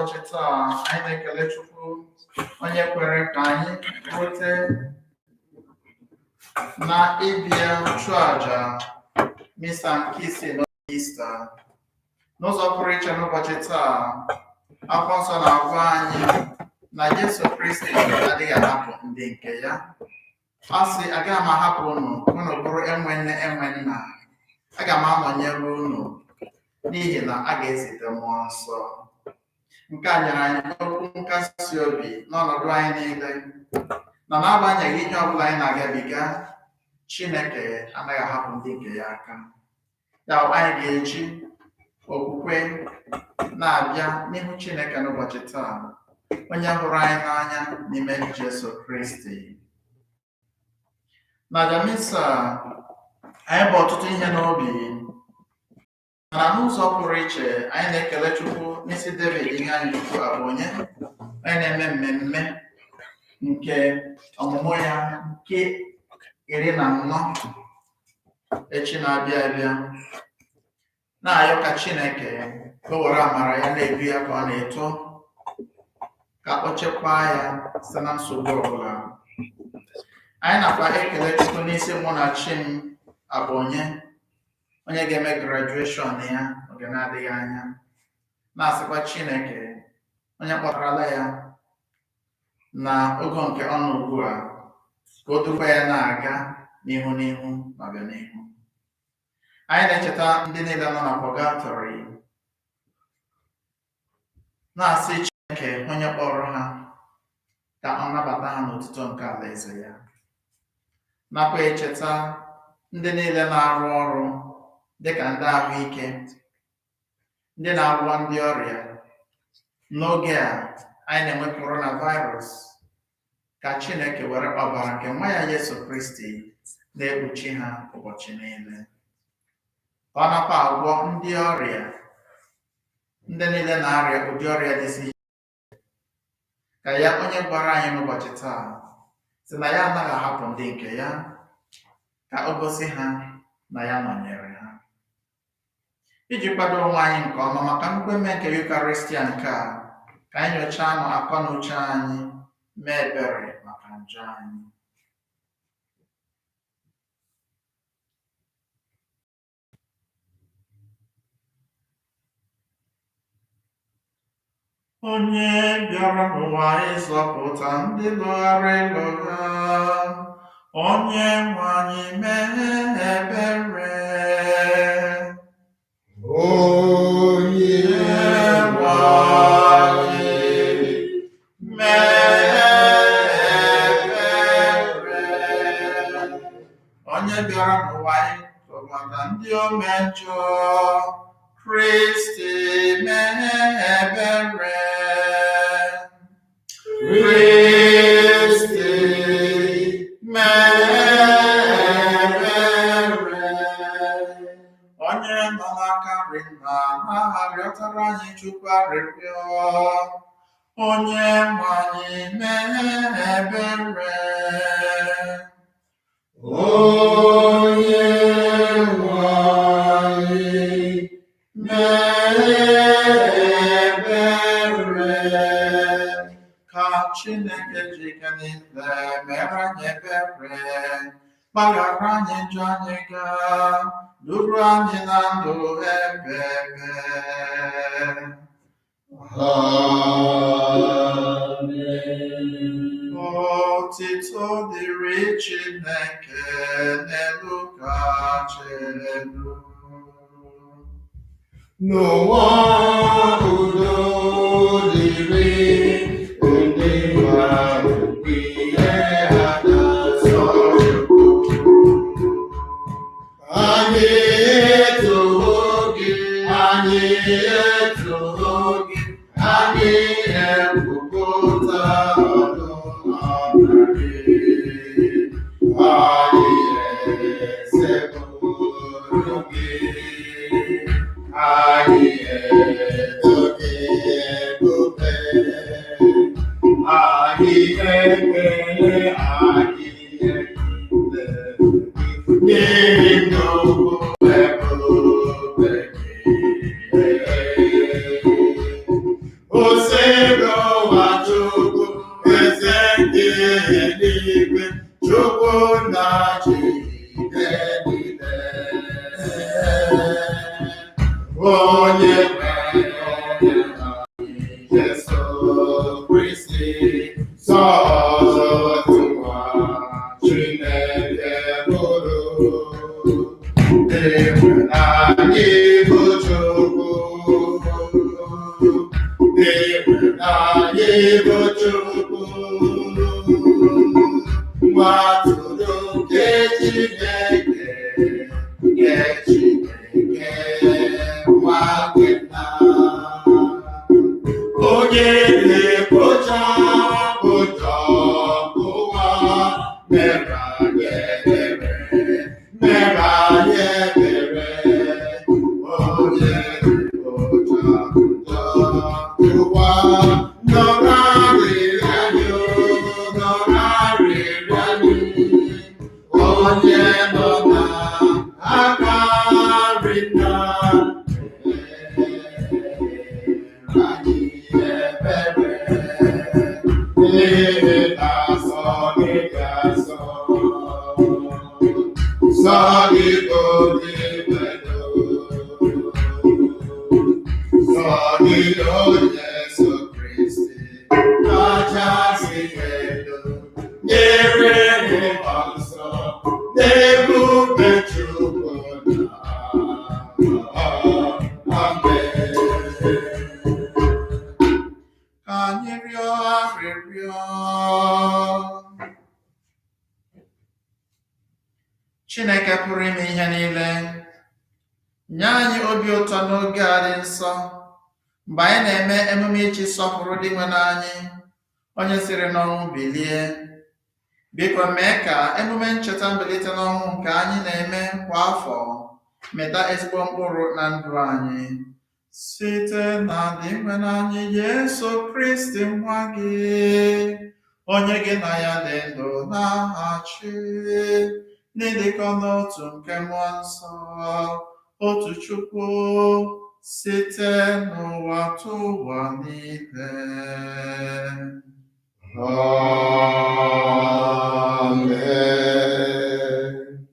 N'ụbọchị taa, anyị na-ekele Chukwu onye kwere ka anyị rute na ịbịa chụọ àjà misa nke isii n'oge Ista. N'ụzọ pụrụ iche n'ụbọchị taa, Akwụkwọ Nsọ na-agwa anyị na Jesu Kristi adịghị ahapụ ndị nke ya. Ọ sị, agaghị m ahapụ unu ka unu bụrụ enwe nne enwe nna. Aga m anọnyere unu n'ihi na a ga-ezite Mmụọ Nsọ. Nke a nyere anyị okwu nkasi obi n'ọnọdụ anyị niile na n'agbanyeghị ihe ọbụla anyị na-agabiga, Chineke anaghị ahapụ ndị nke ya aka. Ya bụ, anyị ga-eji okwukwe na-abịa n'ihu Chineke n'ụbọchị taa, onye hụrụ anyị n'anya n'ime Jesu Kristi. Na aja misa, anyị bụ ọtụtụ ihe n'obi, mana n'ụzọ pụrụ iche anyị na-ekele Chukwu n'isi David Iheanyịchukwu Abonye, onye na-eme mmemme nke ọmụmụ ya nke 14 echi na-abịa abịa, na-ayọ ka Chineke ka o were amara ya na-edu ya ka ọ na-eto, ka o chekwaa ya site na nsogbu ọbụla. Anyị nakwa ekele Chukwu n'isi Mụnachim Abonye, onye ga-eme grajueshọn ya oge na-adịghị anya, na-asịkwa Chineke onye kpọtarala ya na ogo nke ọ nọ ugbu a ka o durukwa ya na-aga n'ihu n'ihu n'ọbịanihu. Anyị na-echeta ndị niile nọ na pọgatọrị, na-asị Chineke onye kpọrọ ha ka ọ nabata ha n'otuto nke alaeze ya, nakwa echeta ndị niile na-arụ ọrụ dịka ndị ahụike, ndị na-agwọ ndị ọrịa n'oge a anyị na-enwe coronavirus, ka Chineke were ọbara nke nwa ya Yesu Kristi na-ekpuchi ha ụbọchị niile, ka ọ nakwa agwọ ndị ọrịa, ndị niile na-arịa ụdị ọrịa dịsị iche, ka ya onye gwara anyị n'ụbọchị taa sị na ya anaghị ahapụ ndị nke ya, ka o gosi ha na ya nọnyere ha. Iji kwado onwe anyị nke ọma maka nnukwu emume nke Yukaristia nke a, ka anyị nyochaa nụ akọ na uche anyị, mee ebere maka njọ anyị. Onye bịara n'ụwa ịzọpụta ndị lụghara ịlụgha, onye nwe anyị mee ebere. Onye nwe anyị mee ebere. Onye bịara n'ụwa ịzọpụta ndị omejọ, Kristi mee ebere. Kristi mee ebere. Onye nọ n'aka nri nna na-arịọtara anyị Chukwu arịrịọ, onye nwe anyị mee ebere. Onye nwe anyị mee ebere. Ka Chineke ji ike niile mere anyị ebere, gbaghara anyị njọ anyị gaa, duru anyị na ndụ ebebe. Amen. Otito dịrị Chineke n'elu kacha elu. N'ụwa udo dịrị ndị mmadụ ihe ha na-asọ Chukwu. Anyị etoo gị, anyị etoo gị, anyị ekwupụta ọnụ ọma gị. Anyị esekpuru gị, anyị eto gị ebube. Anyị ekele, anyị ekele gị n'ihi nnukwu ebube gị. ụwa Chukwu, eze nke eluigwe, Chukwu na Chineke niile. Onye nwe onye anyị Jesu Kristi, sọọsọ otu nwa Chineke bụrụ. Ịhụnanya bụ Chukwu. Ịhụnanya bụ Chukwu. Nwa atụrụ nke Chineke, nke Chineke, nwa gị nna. Onye na-ekpochapụ njọ ụwa, mere anyị ebere, mere anyị ebere. Onye na-ekpochapụ njọ ụwa, nọrọ arịrịọ anyị, nọrọ arịrịọ anyị. Onye nọ n'aka nri nna, anyị ebere. N'ihi na nsọ gị dị asọ, nsọ gị bụ Dinwenụ. Nsọ gị o Jesu Kristi, kachasị elu, nyere mmụọ nsọ, n'ebube Chukwu nna. Amen. Ka anyị rịọ arịrịọ. Chineke pụrụ ime ihe niile, nye anyị obi ụtọ n'oge a dị nsọ, mgbe anyị na-eme emume iji sọpụrụ Dinwenụ anyị, onye siri n'ọnwụ bilie. Biko mee ka emume ncheta mbilite n'ọnwụ nke anyị na-eme kwa afọ mịta ezigbo mkpụrụ na ndụ anyị. Site na Dinwenụ anyị Jesu Kristi nwa gị, onye gị na ya dị ndụ na-achị, n'ịdịkọ n'otu nke mmụọ nsọ, otu Chukwu, site n'ụwa tụwa niile. Amen.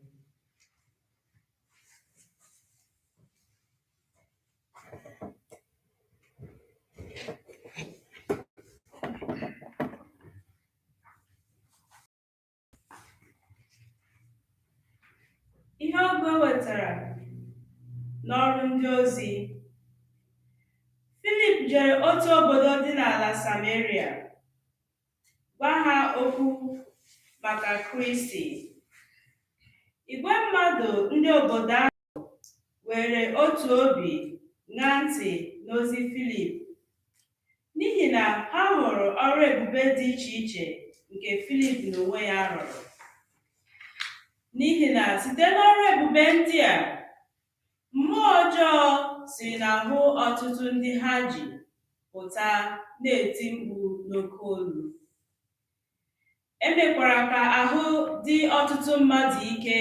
Ihe ọgụ e wetara n'ọrụ ndị ozi. Filip jere otu obodo dị n'ala Sameria, gwa ha okwu maka Kristi. Igwe mmadụ ndị obodo ahụ were otu obi ṅaa ntị n'ozi Filip, n'ihi na ha hụrụ ọrụ ebube dị iche iche nke Filip n'onwe ya rụrụ. N'ihi na site n'ọrụ ebube ndị a, mmụọ ọjọọ siri n'ahụ ọtụtụ ndị ha ji pụta na-eti mkpu n'oke olu. E mekwara ka ahụ dị ọtụtụ mmadụ ike,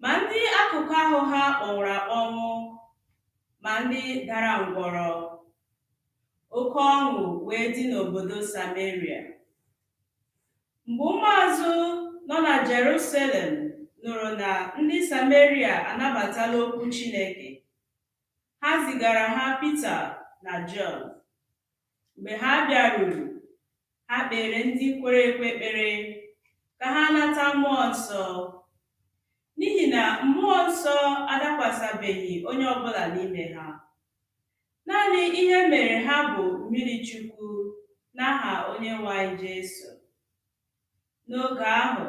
ma ndị akụkụ ahụ ha kpọnwụrụ akpọnwụ, ma ndị dara ngwọrọ. Oke ọṅụ wee dị n'obodo Sameria. Mgbe ụmụazụ nọ na Jerusalem nụrụ na ndị Sameria anabatala okwu Chineke, ha zigara ha Pita na Jọn. Mgbe ha bịaruru, ha kpere ndị kwere ekwe ekpere ka ha nata mmụọ nsọ, n'ihi na mmụọ nsọ adakwasabeghị onye ọbụla n'ime ha. Naanị ihe mere ha bụ mmiri Chukwu n'aha Onyenwe anyị Jesu. N'oge ahụ,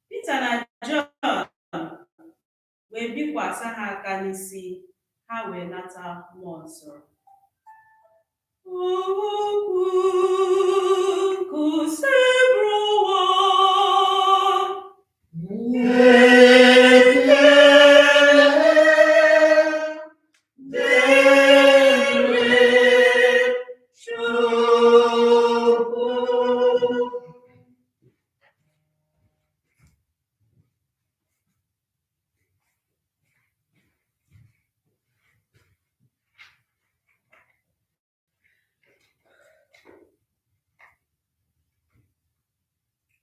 Pita na Jọn wee bikwasị ha aka n'isi, ha wee nata mmụọ nsọ. Okwu nke Ekele dịrị Chukwu.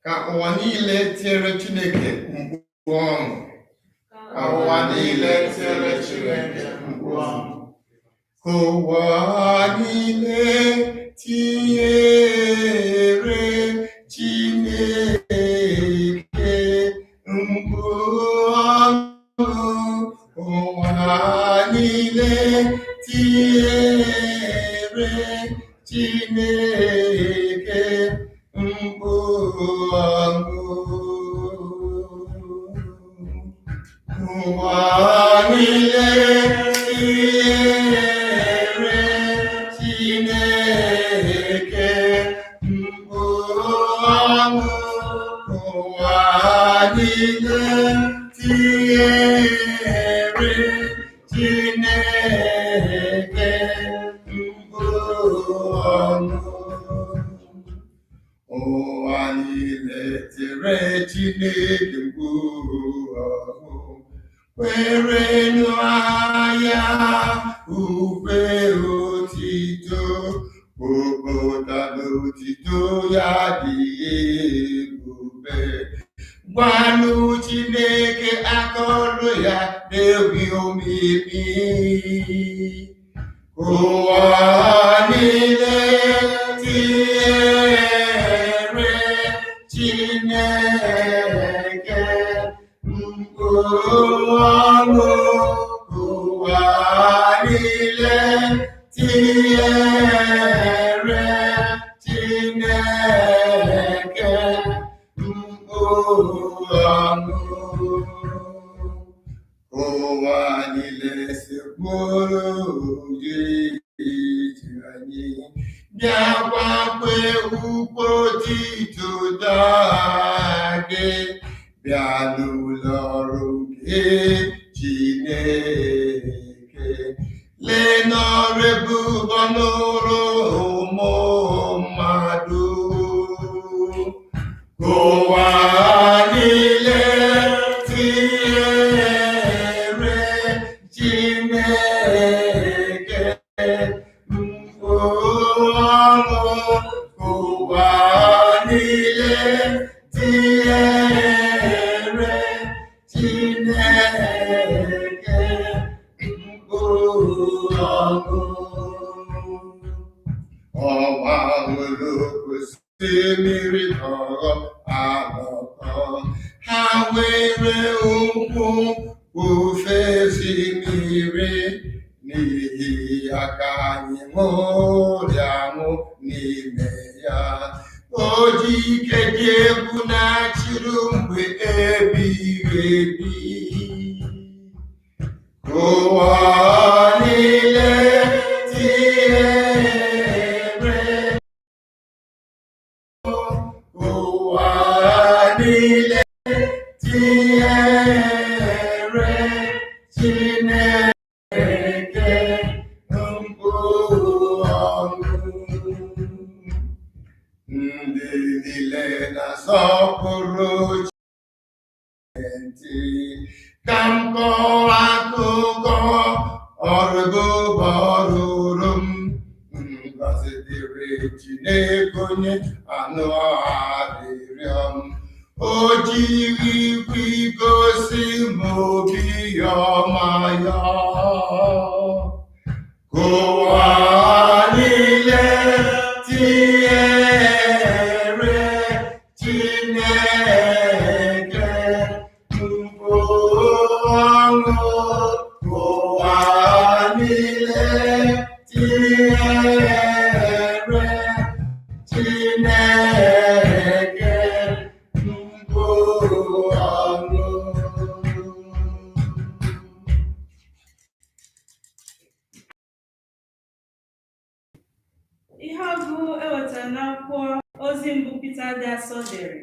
Ka ụwa niile tiere Chineke mkpu ọṅụ. Ka ụwa niile tiere Chineke mkpu ọṅụ. Ka ụwa niile tiere Chineke mkpu ọṅụ. Ụwa niile tiere Chineke mkpu ọṅụ. Ụwa niile tiere Chineke mkpu ọṅụ. Ụwa niile tiere Chineke mkpu ọṅụ. Ụwa niile tiere Chineke mkpu ọṅụ. Kwerenụ ya ukwe otito, obodo n'otito ya dị ebube. Gwanụ Chineke aka ọrụ ya na-ebi omimi. Ụwa niile tiere Chineke mkpu ọṅụ. Ụwa niile tiere Chineke mkpu ọṅụ. Ụwa niile sekpụrụ iji anyị bịakwa kwe ukwe otito daa gị bịa n'ụlọ ọrụ nke Chineke lee n'ọrụ ebube n'ụrụ ụmụ mmadụ. Ụwa niile tiere Chineke mkpu ọṅụ. Ụwa niile tiere Chineke mkpu ọṅụ. Ọgba nwere osimiri tọrọ alọkọ, ha were ụkwụ ofe osimiri, n'ihi ya ka anyị ṅụrịa ọṅụ n'ime ya. O ji ike dị egwu na-achịrụ mgbe ebighị ebi. Ụwa niile tiere, ụwa niile tiere Chineke mkpu ọṅụ. Ndị niile na-asọpụrụ Chineke, ka m kọọ akụkọ ọrụ ebube ọ rụrụ m. Ngọzi dịrị Chineke onye anụ arịrịọ m. O jiri ikwu gosi m obi ọma ya. Ụwa niile tiere Chineke mkpu ọṅụ. Ụwa niile tiere Chineke mkpu ọṅụ. Ihe ọgụgụ e wetara n'akwụkwọ ozi mbụ Pita dị asọ dere.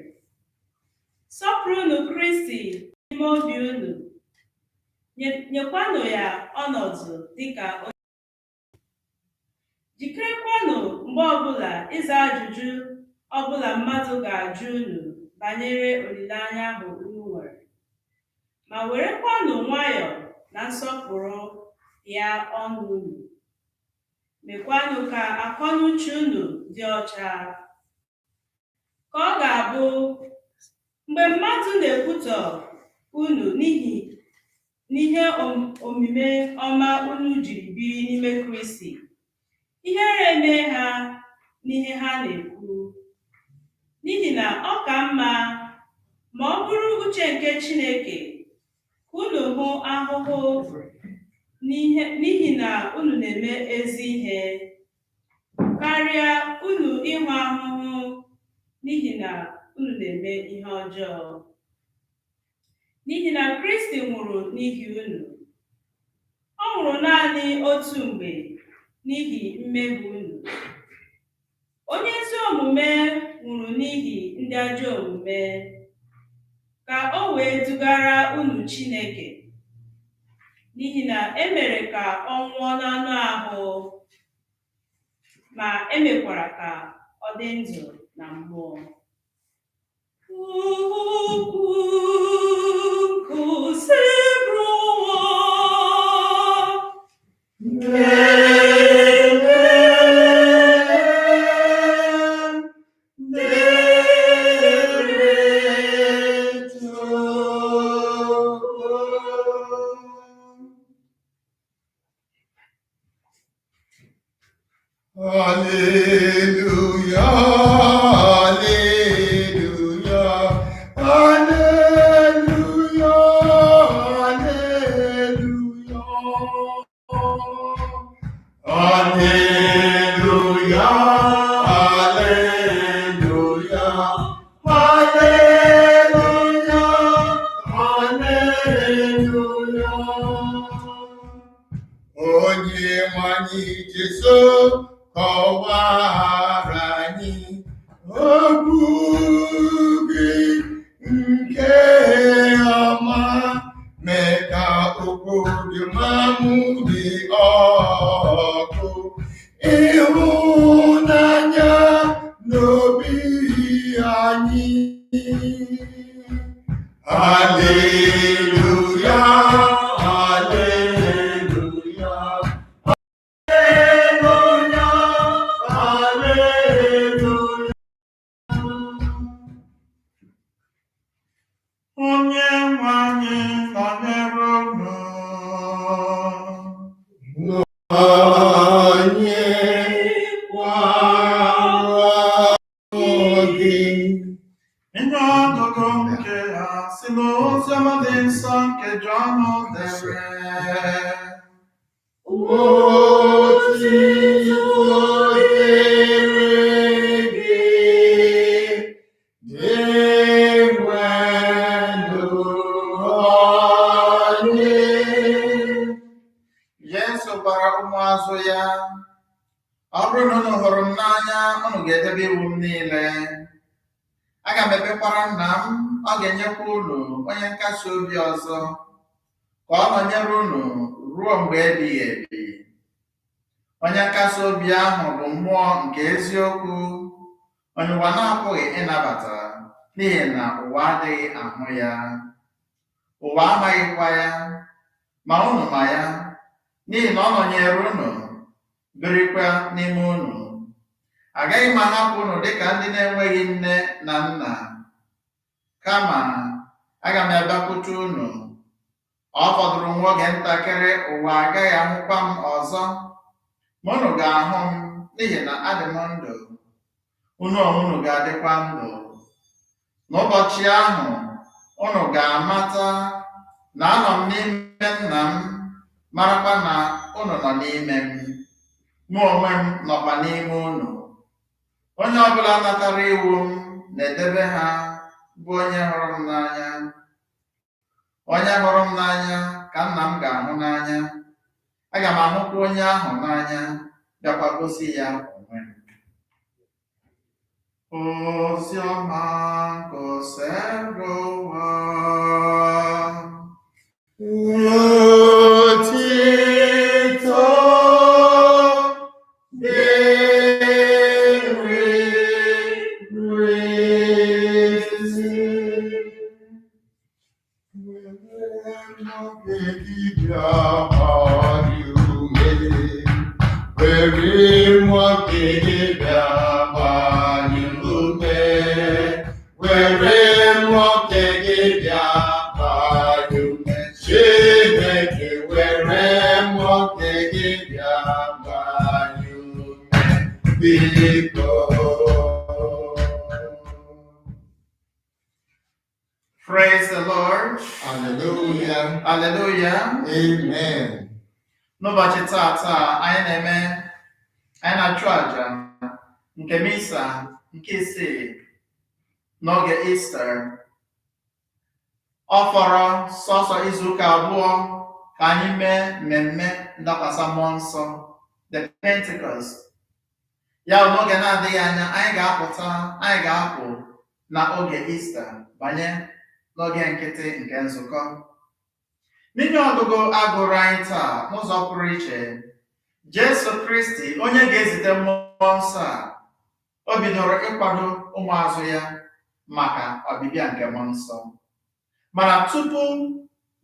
Sọpụrụnụ Kristi n'ime obi unu, nyekwanụ ya ọnọdụ dịka onye. Jikerekwanụ mgbe ọbụla ịza ajụjụ ọbụla mmadụ ga-ajụ unu banyere olileanya ahụ unu nwere, ma werekwanụ nwayọọ na nsọpụrụ ya ọnụ unu. Mekwanụ ka akọnuche unu dị ọcha, ka ọ ga-abụ Mgbe mmadụ na-ekwutọ unu n'ihi n'ihe omume ọma unu jiri biri n'ime Kristi, ihere emee ha n'ihe ha na-ekwu. N'ihi na ọ ka mma, ma ọ bụrụ uche nke Chineke, ka unu hụ ahụhụ n'ihi na unu na-eme ezi ihe, karịa unu ịhụ ahụhụ n'ihi na unu na-eme ihe ọjọọ. N'ihi na Kristi nwụrụ n'ihi unu. Ọ nwụrụ naanị otu mgbe n'ihi mmehie unu. Onye ezi omume nwụrụ n'ihi ndị ajọ omume, ka o wee dugara unu Chineke. N'ihi na e mere ka ọ nwụọ n'anụ ahụ, ma e mekwara ka ọ dị ndụ na mmụọ. Okwu nke Osebụrụwa. Hallelujah, hallelujah, hallelujah, hallelujah. Hallelujah, hallelujah, hallelujah, hallelujah. Onye nwe anyị Jesu kọwara anyị okwu gị nke ọma, mee ka okwu gị mamụ dị ọkụ ịhụnanya n'obi anyị. Hallelujah, hallelujah, hallelujah, hallelujah. Onye nwe anyị nọnyere unu. Anyị kwara gị. Ihe ọgụgụ nke a si n'oziọma dị nsọ nke Jọn dere. Otuto dịrị gị, Dinwenụ anyị. Jesu gwara ụmụazụ ya, ọ bụrụ na unu hụrụ m n'anya, unu ga-edebe iwu m niile. Aga m ekpekwara nna m, ọ ga-enyekwa unu onye nkasi obi ọzọ, ka ọ nọnyere unu ruo mgbe ebighị ebi. Onye nkasi obi ahụ bụ mmụọ nke eziokwu, onye ụwa na-apụghị ịnabata, n'ihi na ụwa adịghị ahụ ya. Ụwa amaghịkwa ya, ma unu ma ya, n'ihi na ọ nọnyere unu, birikwa n'ime unu. Agaghị m ahapụ unu dịka ndị na-enweghị nne na nna, kama aga m abịakwute unu. Ọ fọdụrụ nwa oge ntakịrị, ụwa agaghị ahụkwa m ọzọ, ma unu ga-ahụ m, n'ihi na adị m ndụ. Unu onwe unu ga-adịkwa ndụ. N'ụbọchị ahụ, unu ga-amata na anọ m n'ime nna m, marakwa na unu nọ n'ime m, mụ onwe m nọkwa n'ime unu. Onye ọbụla natara iwu m na-edebe ha bụ onye hụrụ m n'anya. Onye hụrụ m n'anya ka nna m ga-ahụ n'anya. Aga m ahụkwa onye ahụ n'anya, bịakwa gosi ya onwe m. Oziọma nke Osebụrụwa. Otito dịrị Kristi. Were oge gị bịa gbaa ume. Were oge gị bịa gbaa ume. Were mmụọ. Biko. Praise the Lord. Hallelujah. Hallelujah. Amen. N'ụbọchị taa anyị na-eme, anyị na-achụ àjà nke Misa nke isii n'oge Ista. Ọ fọrọ sọsọ izuụka 2 ka anyị mee mmemme ndakwasa mmụọ nsọ, the Pentecost. Ya bụ, n'oge na-adịghị anya anyị ga-apụta, anyị ga-apụ na oge Ista banye n'oge nkịtị nke nzukọ. N'ihe ọgụgụ agụrụ anyị taa, n'ụzọ pụrụ iche, Jesu Kristi, onye ga-ezite mmụọ nsọ a, o bidoro ịkwado ụmụazụ ya maka ọbịbịa nke mmụọ nsọ. Mana tupu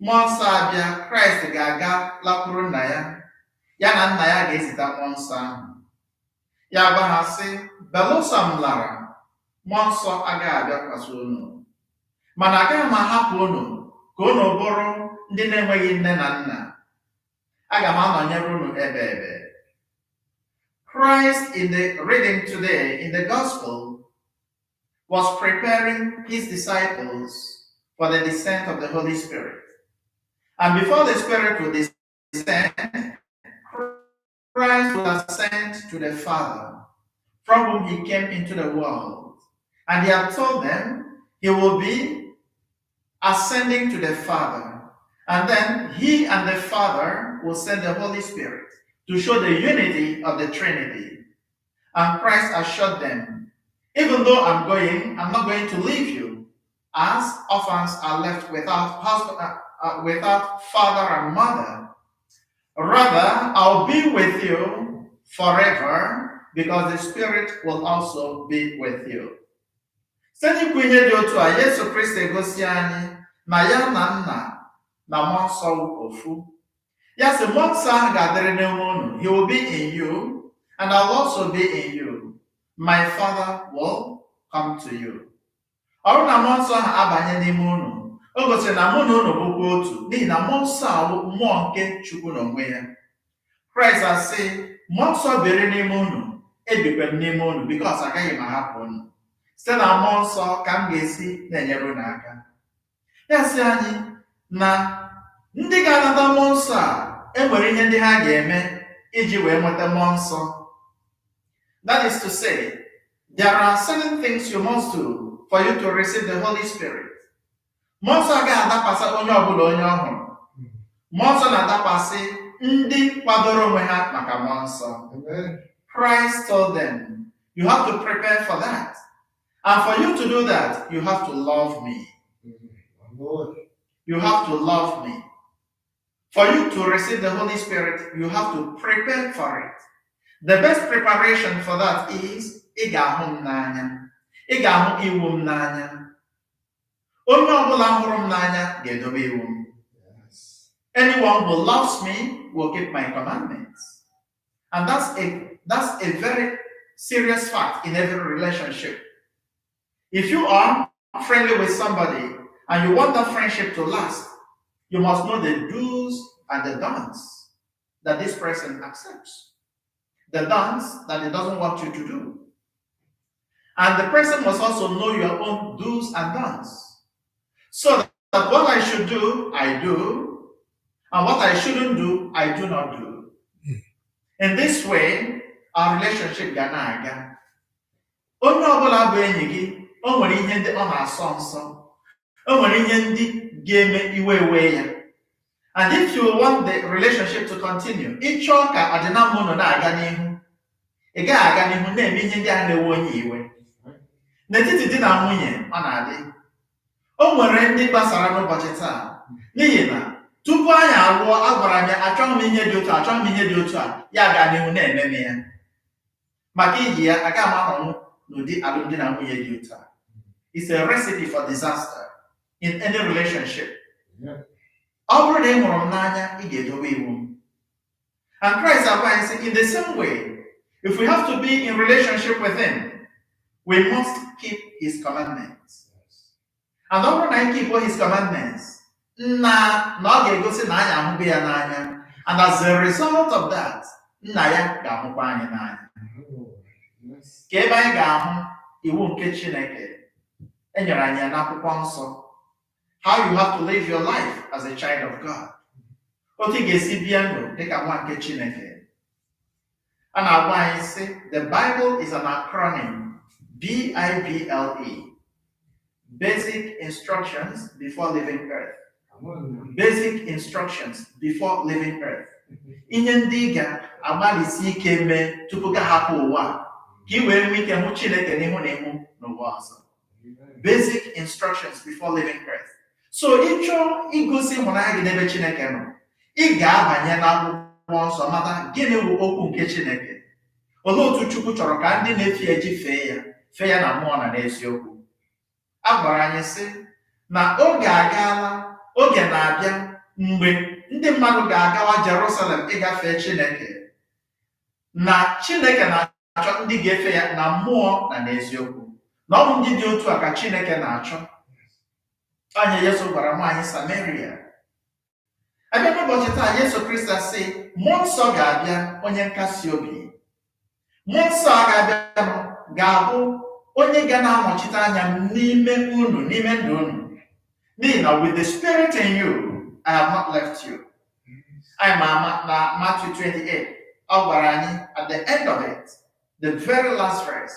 mmụọ nsọ abịa, Kraịst ga-aga lakwuru nna ya, ya na nna ya ga-ezite mmụọ nsọ ahụ. Ya gwa ha sị, "Belụsọ m lara, mmụọ nsọ agaghị abịakwasị unu. Mana agaghị m ahapụ unu ka unu bụrụ ndị na-enweghị nne na nna. Aga m anọnyere unu ebe ebe." Christ, in the reading today in the gospel, was preparing his disciples for the descent of the Holy Spirit. And before the Spirit would descend, Christ will ascend to the Father, from whom he came into the world. And he had told them he will be ascending to the Father. And then he and the Father will send the Holy Spirit to show the unity of the Trinity. And Christ assured them, "Even though I'm going, I'm not going to leave you as orphans are left without husband, without father and mother. Rather, I'll be with you forever because the Spirit will also be with you." Site n'ikwu ihe dị otu a, Yesu Kristi egosi anyị na ya na nna na mmụọ nsọ wụ ofu. Ya sị, mmụọ nsọ ahụ ga-adịrị n'ime unu. He will be in you and I will also be in you. My Father will come to you. Ọ bụrụ na mmụọ nsọ ahụ abanye n'ime unu, o gosiri na mụ na unu bụkwa otu, n'ihi na mmụọ nsọ a bụ mmụọ nke Chukwu n'onwe ya. Kraịst asị, mmụọ nsọ biri n'ime unu, ebikwe m n'ime unu, because agaghị m ahapụ unu. Site na mmụọ nsọ ka m ga-esi na-enyere unu aka. Ya sị anyị na ndị ga-anata mmụọ nsọ a, enwere ihe ndị ha ga-eme iji wee nweta mmụọ nsọ. That is to say, there are certain things you must do for you to receive the Holy Spirit. Mmụọ nsọ agaghị adakwasị onye ọbụla onye ọhụrụ. Mmụọ nsọ na-adakwasị ndị kwadoro onwe ha maka mmụọ nsọ. Amen. Christ told them, "You have to prepare for that. And for you to do that, you have to love me." Lord. You have to love me. For you to receive the Holy Spirit, you have to prepare for it. The best preparation for that is ị ga-ahụ m n'anya. Ị ga-ahụ iwu m n'anya. Onye ọbụla hụrụ m n'anya ga-edobe iwu m. Anyone who loves me will keep my commandments. And that's a very serious fact in every relationship. If you are friendly with somebody and you want that friendship to last, you must know the do's and the don'ts that this person accepts, the don'ts that he doesn't want you to do. And the person must also know your own do's and don'ts. So that what I should do, I do, and what I shouldn't do, I do not do. In this way, our relationship ga na-aga. Onye ọbụla bụ enyi gị, o nwere ihe ndị ọ na-asọ nsọ. O nwere ihe ndị ga-eme iwe ewe ya. And if you want the relationship to continue, ị chọọ ka ọdịnamma unu na-aga n'ihu, ị gaghị aga n'ihu na-eme ihe ndị ahụ na-ewe onye iwe. N'etiti di na nwunye, ọ na-adị. O nwere ndị gbasara n'ụbọchị taa n'ihi na tupu anyị alụọ, agwara m ya, achọghị m ihe dị otu a, achọghị m ihe dị otu a, ya gaa n'ihu na-eme m ya. Maka iji ya, aga m anọnwụ n'ụdị alụmdi na nwunye dị otu a. It's a recipe for disaster in any relationship. Ọ bụrụ na ị hụrụ m n'anya, ị ga-edobe iwu m. And Christ agwa anyị sị, in the same way, if we have to be in relationship with him, we must keep his commandments. And ọ bụrụ na anyị keep his commandments, nna na ọ ga-egosi na anyị ahụgo ya n'anya. And as a result of that, nna ya ga-ahụkwa anyị n'anya. Ka ebe anyị ga-ahụ iwu nke Chineke e nyere anyị ya n'akwụkwọ nsọ, how you have to live your life as a child of God, otu ị ga-esi bie ndụ dịka nwa nke Chineke. A na-agwa anyị sị, the Bible is an acronym, BIBLE, Basic Instructions Before Leaving Earth. Basic Instructions Before Leaving Earth, ihe ndị ị ga-agbalịsi ike mee tupu ga hapụ ụwa a, ka ị wee nwee ike hụ Chineke n'ihu na ihu n'ụwa ọzọ. Basic Instructions Before Leaving Earth. So ịchọọ igosi ịhụnanya gị n'ebe Chineke nọ, ị ga-abanye n'akwụkwọ nsọ, mata gịnị bụ okwu nke Chineke, olee otu Chukwu chọrọ ka ndị na-efe ya ji fee ya, fee ya na mmụọ na n'eziokwu. A gwara anyị sị na oge agaala, oge na-abịa mgbe ndị mmadụ ga-agawa Jerusalem ịgafe Chineke, na Chineke na-achọ ndị ga-efe ya na mmụọ na n'eziokwu, na ọ bụ ndị dị otu a ka Chineke na-achọ. Onye Yesu gwara nwaanyị Samaria. Abịa n'ụbọchị taa, Yesu Kristi sị Mmụọ Nsọ ga-abịa, onye nkasi obi. Mmụọ Nsọ a ga-abịanụ ga-abụ onye ga na-anọchite anya m n'ime unu, n'ime ndụ unu, n'ihi na with the Spirit in you, I have not left you. Anyị ma ama na Matthew 28, ọ gwara anyị at the end of it, the very last verse,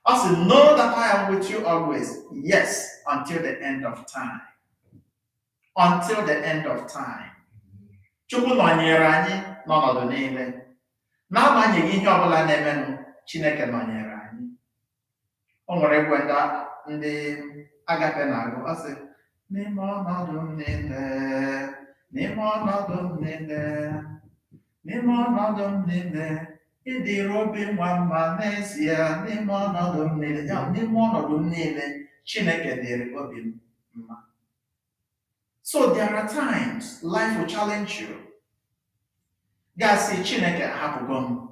ọ sị, "Know that I am with you always, yes, until the end of time." Until the end of time. Chukwu nọnyere anyị n'ọnọdụ niile. N'agbanyeghị ihe ọbụla na-emenụ, Chineke nọnyere anyị. O nwere egwu ndị Agape na-agụ, ọ sị, "N'ime ọnọdụ m niile, n'ime ọnọdụ m niile, n'ime ọnọdụ m niile, ịdịrị obi nwa mma n'ezie, n'ime ọnọdụ m niile." Ya, n'ime ọnọdụ m niile, Chineke dịrị obi m mma. So there are times life will challenge you, gasị Chineke ahapụgo m.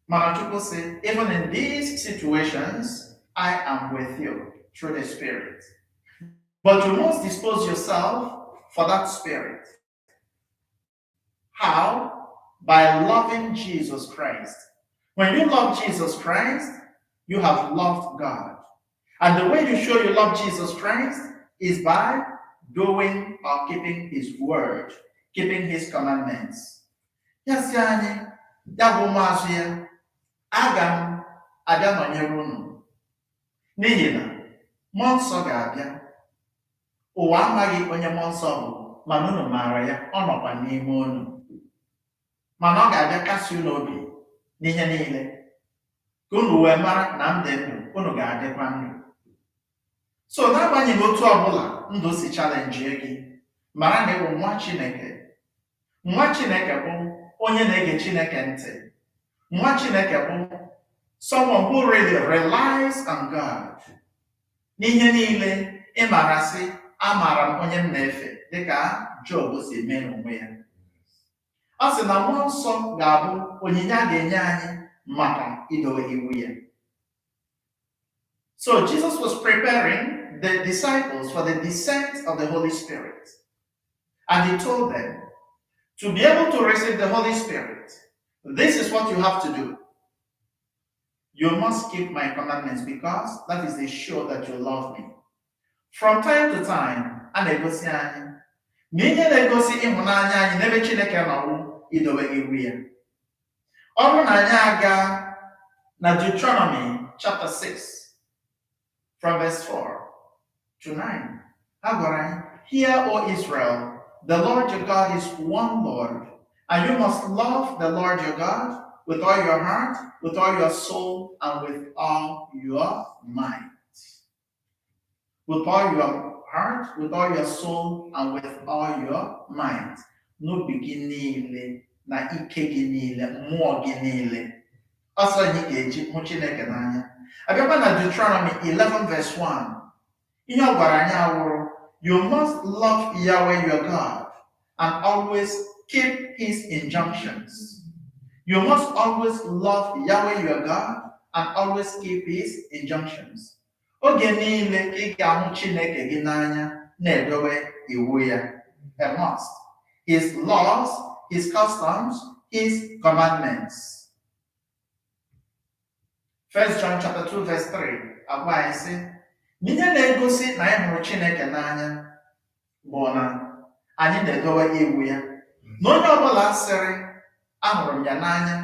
Mana Chukwu sị, even in these situations, I am with you through the Spirit. But you must dispose yourself for that Spirit. How? By loving Jesus Christ. When you love Jesus Christ, you have loved God. And the way you show you love Jesus Christ is by doing or keeping his word, keeping his commandments. Ya sị anyị, ya bụ ụmụazụ ya, aga m abịa nọnyere unu, n'ihi na Mmụọ Nsọ ga-abịa. Ụwa amaghị onye Mmụọ Nsọ bụ, mana unu maara ya, ọ nọkwa n'ime unu. Mana ọ ga-abịa kasị unu obi n'ihe niile, ka unu wee mara na m dị ndụ, unu ga-adịkwa ndụ. So n'agbanyeghị otu ọbụla ndụ si challenge gị, mara na ịwụ nwa Chineke. Nwa Chineke bụ onye na-ege Chineke ntị. Nwa Chineke bụ someone who really relies on God n'ihe niile. Ị maara sị, amaara m onye m na-efe, dịka Job si mee n'onwe ya. Ọ sị na Mmụọ Nsọ ga-abụ onyinye a ga-enye anyị maka idowe iwu ya. So Jesus was preparing the disciples for the descent of the Holy Spirit, and he told them, to be able to receive the Holy Spirit, this is what you have to do: you must keep my commandments, because that is the show that you love me. From time to time, a na-egosi anyị na ihe na-egosi ịhụnanya anyị n'ebe Chineke nọwụ idobe iwu ya. Ọ bụrụ na anyị aga na Deuteronomy chapter 6 from verse 4 to 9, ha gwara anyị, "Hear, O Israel, the Lord your God is one Lord, and you must love the Lord your God with all your heart, with all your soul, and with all your might." With all your heart, with all your soul, and with all your might. N'obi gị niile na ike gị niile, mmụọ gị niile. Ọsọ anyị ga-eji hụ Chineke n'anya. Abịakwa na Deuteronomy 11 verse 1. Ihe ọ gwara anyị awụrụ, you must love Yahweh your God and always keep his injunctions. You must always love Yahweh your God and always keep his injunctions. Oge niile ka ị ga-ahụ Chineke gị n'anya na-edobe iwu ya. A must. His laws, his customs, his commandments. First John chapter 2 verse 3 agwa anyị sị na ihe na-egosi na anyị hụrụ Chineke n'anya bụ na anyị na-edowe iwu ya. Na onye ọbụla sịrị ahụrụ m ya n'anya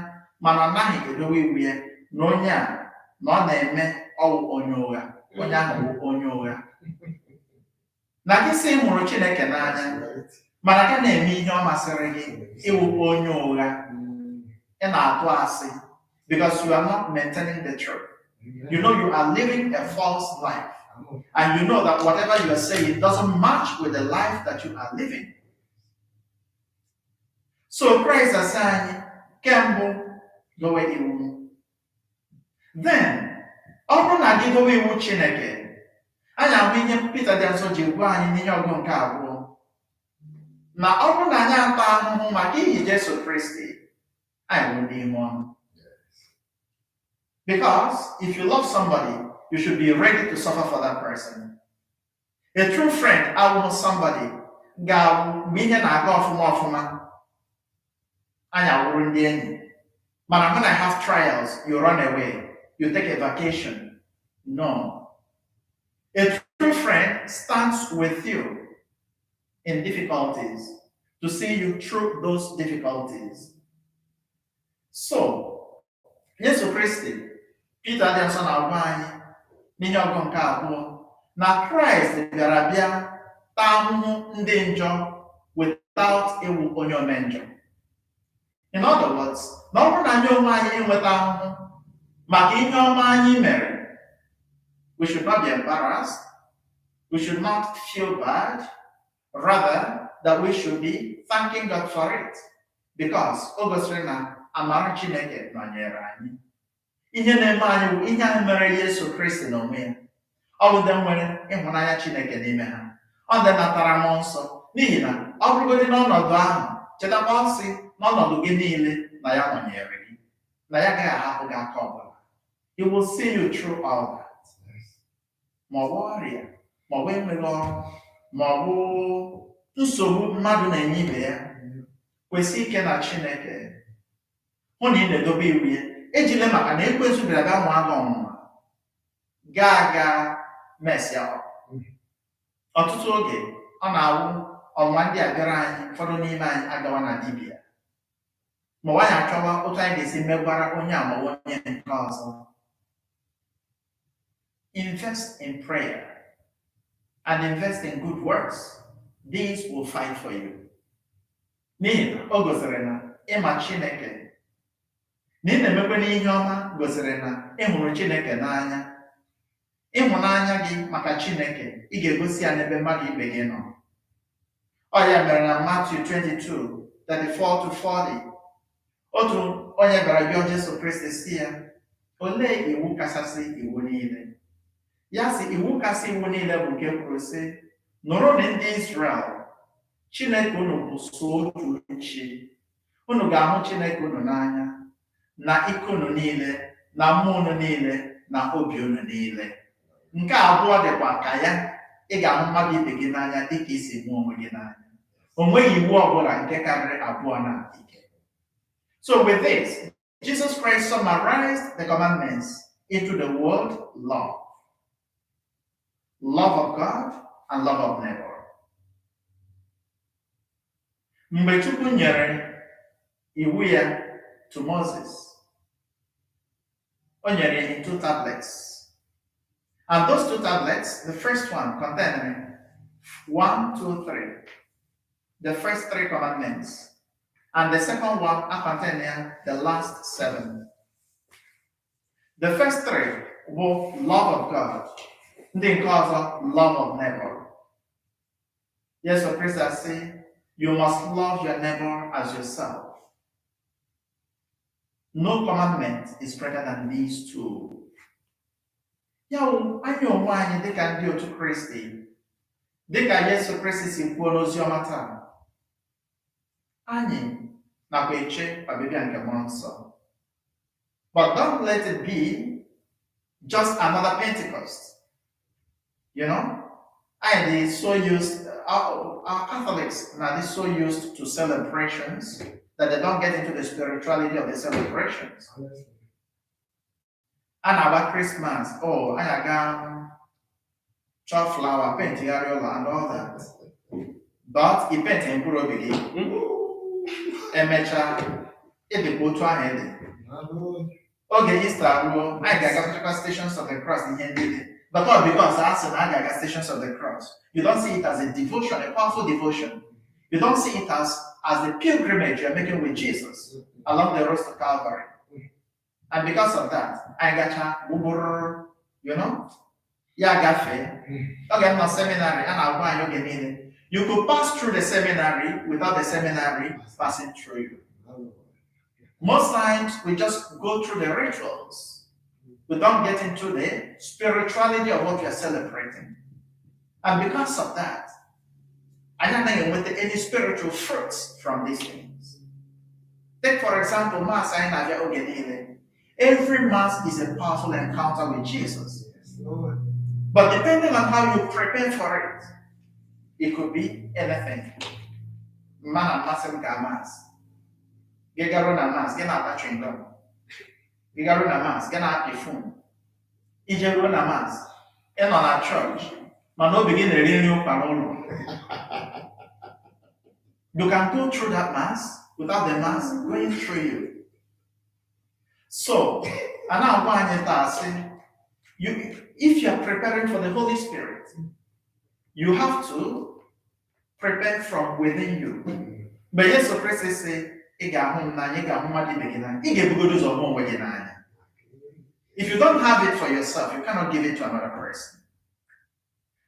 mana ọ naghị edowe iwu ya, na onye a na ọ na-eme ọwụ onye ụgha, onye ahụ bụ onye ụgha. Na gị sị ị hụrụ Chineke n'anya mana ka na-eme ihe ọ masịrị gị, ịwụ onye ụgha, ị na-atụ asị, because you are not maintaining the truth. You know you are living a false life, and you know that whatever you are saying doesn't match with the life that you are living. So Christ asị anyị kembụ, dowe iwu m. Then ọ bụrụ na gị dowe iwu Chineke, anyị ahụ ihe Pita dị nsọ ji gwa anyị n'ihe ọgụ nke abụọ, na ọ bụrụ na anyị ata ahụhụ maka ihi Jesu Kristi, anyị bụ ndị ime ọnụ. Because if you love somebody, you should be ready to suffer for that person. A true friend awụghị somebody ga-awụ mgbe ihe na-aga ọfụma ọfụma anyị awụrụ ndị enyi, mana when I have trials, you run away, you take a vacation. No. A true friend stands with you in difficulties to see you through those difficulties. So Yesu Kristi, Pita dị nsọ na-agwa anyị n'ihe ọgụ nke abụọ na Kraịst bịara bịa taa ahụhụ ndị njọ without ịwụ onye omenjọ. In other words, na ọ bụrụ na anyị onwe anyị enweta ahụhụ maka ihe ọma anyị mere, we should not be embarrassed, we should not feel bad, rather that we should be thanking God for it, because o gosiri na amara Chineke nọnyere anyị. Ihe na-eme anyị bụ ihe ahụ mere Yesu Kristi n'onwe ya. Ọ bụ ndị nwere ịhụnanya Chineke n'ime ha, ọ ndị natara mmụọ nsọ, n'ihi na ọ bụrụgodị n'ọnọdụ ahụ, chetakwa sị n'ọnọdụ gị niile na ya nọnyere gị, na ya agaghị ahapụ gị aka ọbụla. He will see you through all that. Ma ọ bụ ọrịa, ma ọ bụ enweghị ọrụ, ma ọ bụ nsogbu mmadụ na-enye ibe ya, kwesị ike na Chineke. Hụ na ị na-edobe iwu ya. Ejile maka na ekwensu bịara bịa nwa gị ọnwụnwa gaa aga mesịa. Ọtụtụ oge ọ na-awụ ọnwụnwa ndị a bịara anyị, ụfọdụ n'ime anyị agawa na dibịa, ma ọ anyị achọwa otu anyị ga-esi megwara onye a ma ọ bụ onye nke ọzọ. Invest in prayer and invest in good works. These will fight for you, n'ihi na o gosiri na ịma Chineke na ị na-emekwe n'ihe ọma gosiri na ị hụrụ Chineke n'anya. Ịhụnanya gị maka Chineke, ị ga-egosi ya n'ebe mmadụ ibe gị nọ. Ọ ya mere na Matthew 22, 34 to 40, otu onye bịara yọọ Jesu Kristi si ya, olee iwu kachasị iwu niile? Ya sị, iwu kasị iwu niile bụ nke kwuru sị, nụrụnụ ndị Israel, Chineke unu bụ so otu chi. Unu ga-ahụ Chineke unu n'anya na ike unu niile, na mmụọ unu niile, na obi unu niile. Nke abụọ dịkwa ka ya, ị ga-ahụ mmadụ ibe gị n'anya dịka isi hụ onwe gị n'anya. O nweghị iwu ọbụla nke karịrị abụọ na ike. So with this, Jesus Christ summarized the commandments into the word love. Love of God and love of neighbor. Mgbe Chukwu nyere iwu ya to Moses, o nyere ya in two tablets. And those two tablets, the first one contained one, two, three, the first three commandments. And the second one contained the last seven. The first three were love of God. Ndị nke ọzọ, love of neighbor. Yesu Christ asị, you must love your neighbor as yourself. No commandment is greater than these two. Ya wụ, anyị onwe anyị dịka ndị otu Kristi, dịka Yesu Kristi si kwuo n'ozi ọma taa, anyị nakwa eche ọbịbịa nke mmụọ nsọ. But don't let it be just another Pentecost. I dey so used, our Catholics now they so used to celebrations that they don't get into the spirituality of the celebrations. A na-agba Christmas, oh, anyị aga chọọ flower, paintigharị ụlọ and all that. But ị painti mkpụrụ obi gị, emechaa ịdịkwa otu ahụ ịdị. Oge Easter ruo, anyị ga-agachakwa Stations of the Cross na ihe ndị dị. But all because a sị na a ga-aga Stations of the Cross. You don't see it as a devotion, a powerful devotion. You don't see it as the pilgrimage you're making with Jesus along the road to Calvary. And because of that, anyị gacha gbụgbụrụ, ya gafee. Oge m nọ seminary, a na-agwa anyị oge niile, you could pass through the seminary without the seminary passing through you. Most times, we just go through the rituals. We don't get into the spirituality of what we are celebrating. And because of that, anyị anaghị enweta any spiritual fruits from these things. Take, for example, Mass anyị na-abịa oge niile. Every Mass is a powerful encounter with Jesus. Yes, Lord. But depending on how you prepare for it, it could be anything. Mma na mmasị m ga Mass. Gị garuo na Mass, gị na-ata chewing gum. Gị garuo na Mass, gị na-apị phone. Ije ruo na Mass, ị nọ na chọọchị, mana obi gị na-eri nri ụkwa n'ụlọ. You can go through that Mass without the Mass going through you. So, a na-agwa anyị taa sị, if you are preparing for the Holy Spirit, you have to prepare from within you. Mgbe Yesu Kristi sị, ị ga-ahụ m n'anya, ị ga-ahụ mmadụ ibe gị n'anya, ị ga-ebugodo ụzọ hụ onwe gị n'anya. If you don't have it for yourself, you cannot give it to another person.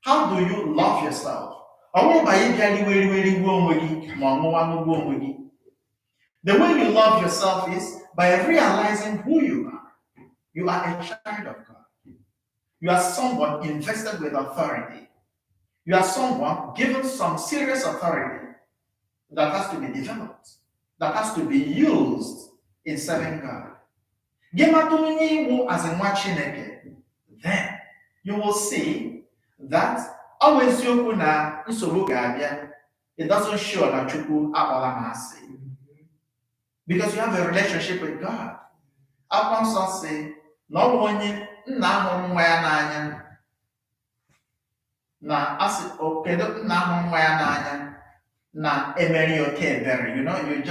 How do you love yourself? Ọ bụrụ ma ị bịa riwe riwe rigbuo onwe gị ma ọ ṅụwa ṅụgbuo onwe gị. The way you love yourself is by realizing who you are. You are a child of God. You are someone invested with authority. You are someone given some serious authority that has to be developed, that has to be used in serving God. Gị mata onye ị wụ as a nwa Chineke, then you will see that ọ bụ eziokwu na nsogbu ga-abịa. It doesn't show na Chukwu akpọla m asị. Because you have a relationship with God. Akwụkwọ nsọ sị na ọ bụ onye nna hụrụ nwa ya n'anya na asị o kedu nna hụrụ nwa ya n'anya na emeri oke ebere. You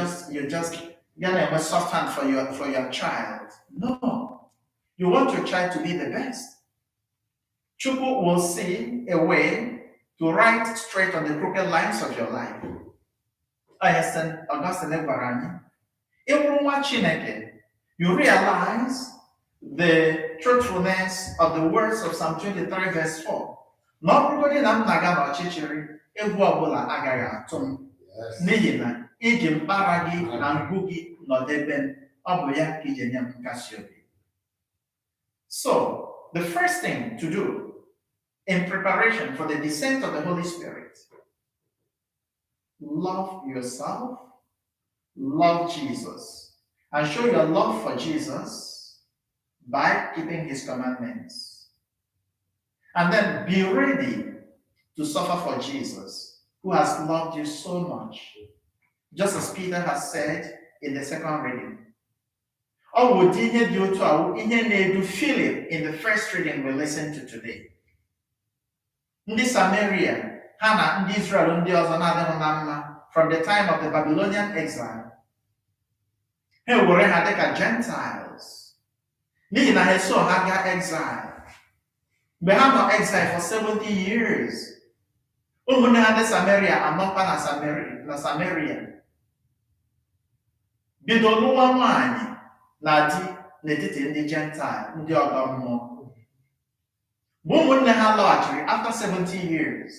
just ya na-enwe soft hand for your child. No, you want your child to be the best. Chukwu will see a way to write straight on the crooked lines of your life. Onye St. Augustine gwara anyị, ị bụrụ nwa Chineke, you realize the truthfulness of the words of Psalm 23 verse 4, na ọ bụrụgodị na m na-aga n'ọchịchịrị, egwu ọbụla agaghị atụ m, Yes. n'ihi na iji mkpara gị na ngụ gị nọdebe m, ọ bụ ya ka iji enye m nkasi obi. So the first thing to do in preparation for the descent of the Holy Spirit: love yourself, love Jesus, and show your love for Jesus by keeping his commandments, and then be ready to suffer for Jesus, who has loved you so much, just as Peter has said in the second reading. Ọ bụ ụdị ihe dị otu a wụ ihe na-edu Philip in the first reading we listen to today. Ndị Samaria ha na ndị Israel ndị ọzọ na-adịghị na mma from the time of the Babylonian exile. Ha were ha dịka Gentiles n'ihi na ha eso ha gaa exile. Mgbe ha nọ exile for 70 years, ụmụnne ha ndị Samaria anọkwa na Samaria bido lụwa nwanyị na di n'etiti ndị Gentile, ndị ọgọ mmụọ. Mgbe ụmụnne ha lọghachiri after 70 years,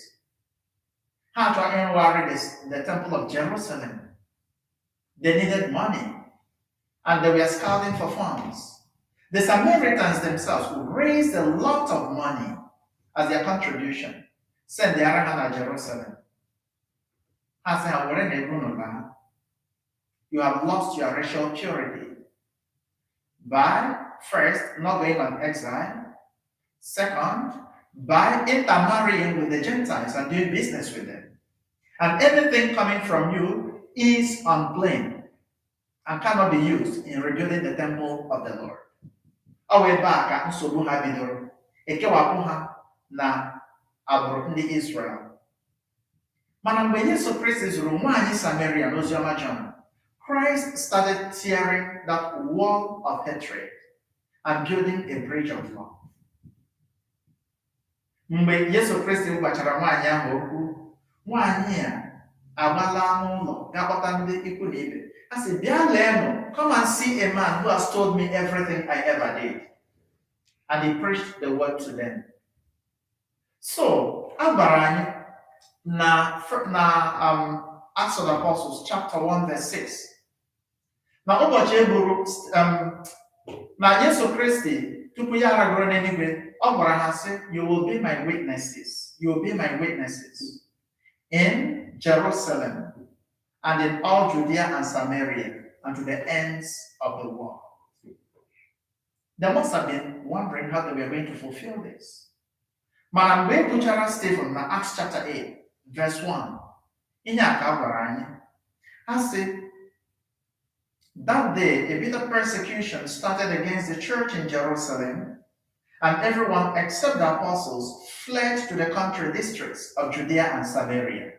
ha chọrọ ịrụgharị the temple of Jerusalem. They needed money and they were scouting for funds. The Samaritans themselves raised a lot of money as their contribution, send their ha na Jerusalem. Ha sị ha were na ego unu laa. You have lost your racial purity by, first, not going on exile, second, by intermarrying with the Gentiles and doing business with them. And anything coming from you is unclean and cannot be used in rebuilding the temple of the Lord. Ọ wụ ebe a ka nsogbu ha bidoro, ekewapụ ha na agbụrụ ndị Israel. Mana mgbe Yesu Kristi zụrụ nwaanyị Samaria n'oziọma John, Christ started tearing that wall of hatred and building a bridge of love. Mgbe Yesu Kristi gwachara nwaanyị ahụ okwu, nwaanyị a agbala n'ụlọ gaa kpọta ndị ikwu na ibe. A sị, "Bịa leenụ, come and see a man who has told me everything I ever did." And he preached the word to them. So, a gwara anyị na Acts of the Apostles chapter 1 verse 6 na ụbọchị e gburu na Yesu Kristi, tupu ya aragoro n'eluigwe, ọ gwara ha sị, "You will be my witnesses. You will be my witnesses in Jerusalem and in all Judea and Samaria and to the ends of the world." They must have been wondering how they were going to fulfill this. Mana mgbe e gbuchara Stephen na Acts chapter 8 verse 1, ihe a ka a gwara anyị. Ha sị, "That day a bitter persecution started against the church in Jerusalem, and everyone except the apostles fled to the country districts of Judea and Samaria."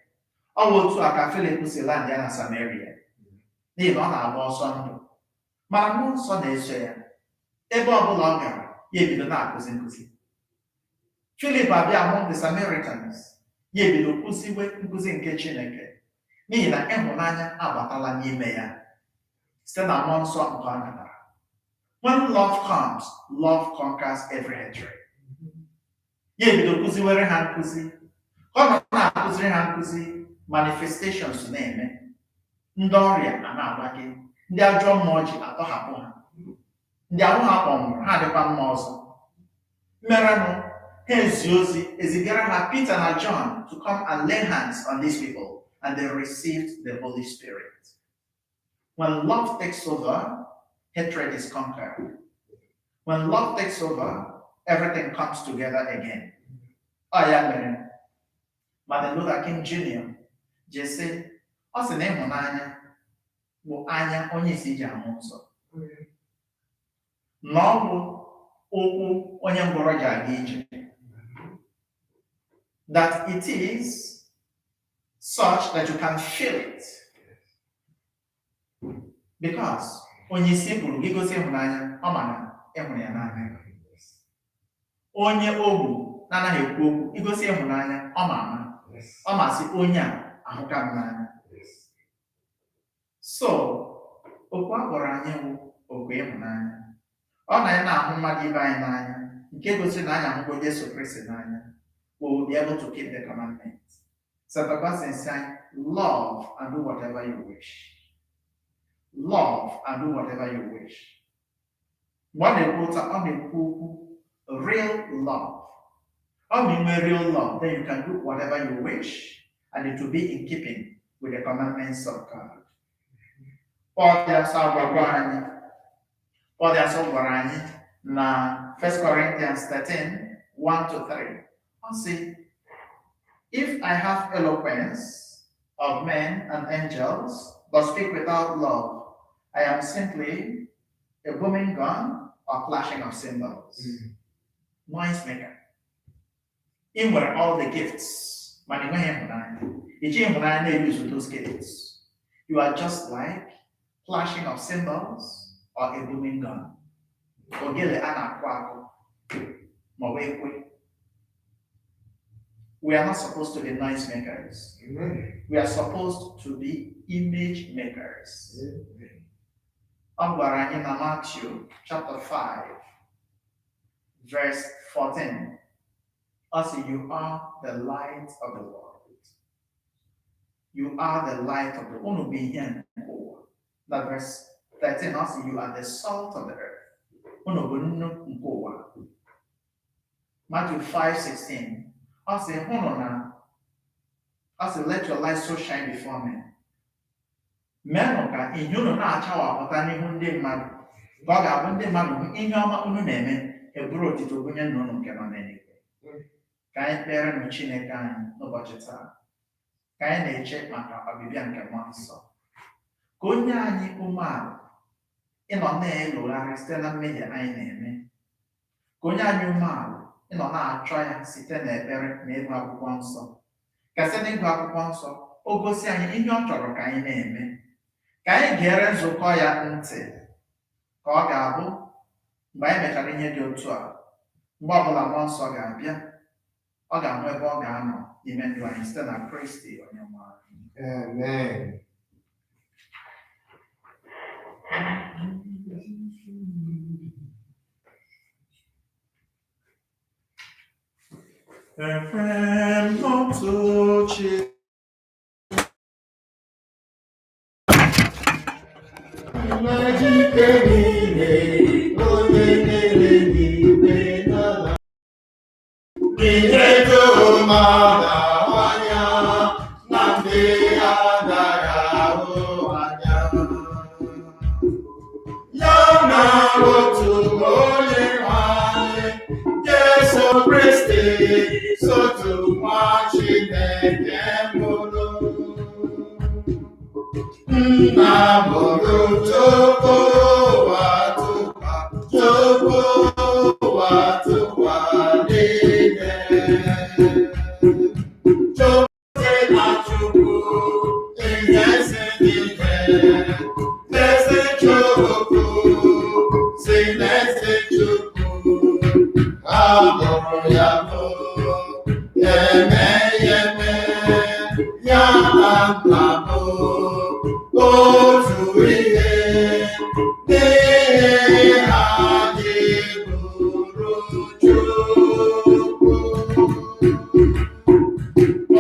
Ọ bụ otu a ka Philip si land ya na Samaria, n'ihi na ọ na-agba ọsọ ndụ. Mana Mmụọ Nsọ na-eso ya. Ebe ọ bụla ọ gara, ya ebido na-akụzi nkụzi. Philip abịa among the Samaritans, ya ebido kụziwe nkụzi nke Chineke, n'ihi na ịhụnanya abatala n'ime ya site na Mmụọ Nsọ nke ọ natara. When love comes, love conquers every hatred. Ya ebido kụziwere ha nkụzi. Ka ọ nọ na-akụziri ha nkụzi, manifestations na-eme. Ndị ọrịa a na-agbake, ndị ajọ mmụọ ji atọhapụ ha, ndị ahụ ha kpọnwụrụ ha adịkwa mma ọzọ. Merenụ ha ezi ozi ezigara ha Peter na John to come and lay hands on these people, and they received the Holy Spirit. When love takes over, hatred is conquered. When love takes over, everything comes together again. Ọ ya mere Martin Luther King Jr. ji sị, ọ sị na ịhụnanya bụ anya onye isi ji ahụ ụzọ, na ọ bụ ụkwụ onye ngwọrọ ji aga ije, that it is such that you can feel it, because onye isi kwuru gị gosi ịhụnanya, ọ ma na ịhụrụ ya n'anya. Onye ogbu na-anaghị ekwu okwu, igosi ịhụnanya, ọ ma ama, ọ ma sị, "Onye a ahụka m n'anya." So okwu a kpọrọ anyị bụ okwu ịhụnanya. Ọ na anyị na-ahụ mmadụ ibe anyị n'anya, nke gosiri na anyị ahụgo Jesu Kristi n'anya, we will be able to keep the commandments. St. Augustine sị anyị, "Love and do whatever you wish. Love and do whatever you wish." Mgbe ọ na-ekwu ụta, ọ na-ekwu okwu real love. Ọ ma inwe real love, then you can do whatever you wish and it will be in keeping with the commandments of God. Paul dị asọ agwagwa anyị, Paul dị asọ gwara anyị na 1 Corinthians 13, 1 to 3. Ọ sị, "If I have eloquence of men and angels, but speak without love, I am simply a booming gong or clashing of cymbals." Noise maker. Ị nwere all the gifts, mana ị nweghị ịhụnanya. Ị jighị ịhụnanya na-use those gifts. You are just like clashing of cymbals or a booming gong. Ogele a na-akụ akụ maọbụ ekwe. We are not supposed to be noise makers. Amen. We are supposed to be image makers. Ọ gwara anyị na Matthew chapter 5 verse 14. Ọ sị, "You are the light of the world." You are the light of the Unu bụ ihe nke ụwa. Na verse 13, ọ sị, "You are the salt of the earth." Unu bụ nnu nke ụwa. Matthew 5:16. Ọ sị, hụnụ na ọ sị, "Let your light so shine before men." Meenụ ka ihe unu na-achawapụta n'ihu ndị mmadụ, ka ọ ga-abụ ndị mmadụ hụ ihe ọma unu na-eme, eburu otito bunye nna unu nke nọ n'eluigwe. Ka anyị kpere nụ Chineke anyị n'ụbọchị taa, ka anyị na-eche maka ọbịbịa nke Mmụọ Nsọ, ka onye anyị umeala ịnọ na-elogharị site na mmehie anyị na-eme. Ka onye anyị umeala ịnọ na-achọ ya site n'ekpere na ịgụ akwụkwọ nsọ. Ka site n'ịgụ akwụkwọ nsọ, o gosi anyị ihe ọ chọrọ ka anyị na-eme. Ka anyị gere nzukọ ya ntị, ka ọ ga-abụ mgbe anyị mechara ihe dị otu a, mgbe ọbụla mmụọ nsọ ga-abịa, ọ ga-ahụ ebe ọ ga-anọ n'ime ndụ anyị site na Kristi onye nwe anyị. Amen. Ekwe m n'otu chi. Nna Chike niile, onye mere n'igwe n'ala. Ihe dum a na-ahụ anya na ndị anaghị ahụ anya. Ya na otu onye nwe anyị, Jesu Kristi, sotu nwa Chineke mụrụ. Nna mụrụ tupu ụwa tụkwa, tupu ụwa tụkwa niile. Chukwu si na Chukwu, ihe si n'ike, ezi Chukwu, si n'ezi Chukwu, a mụrụ ya mụ, eme ya eme, ya na nna mụ, otu ihe, n'ihi anyị bụrụ Chukwu.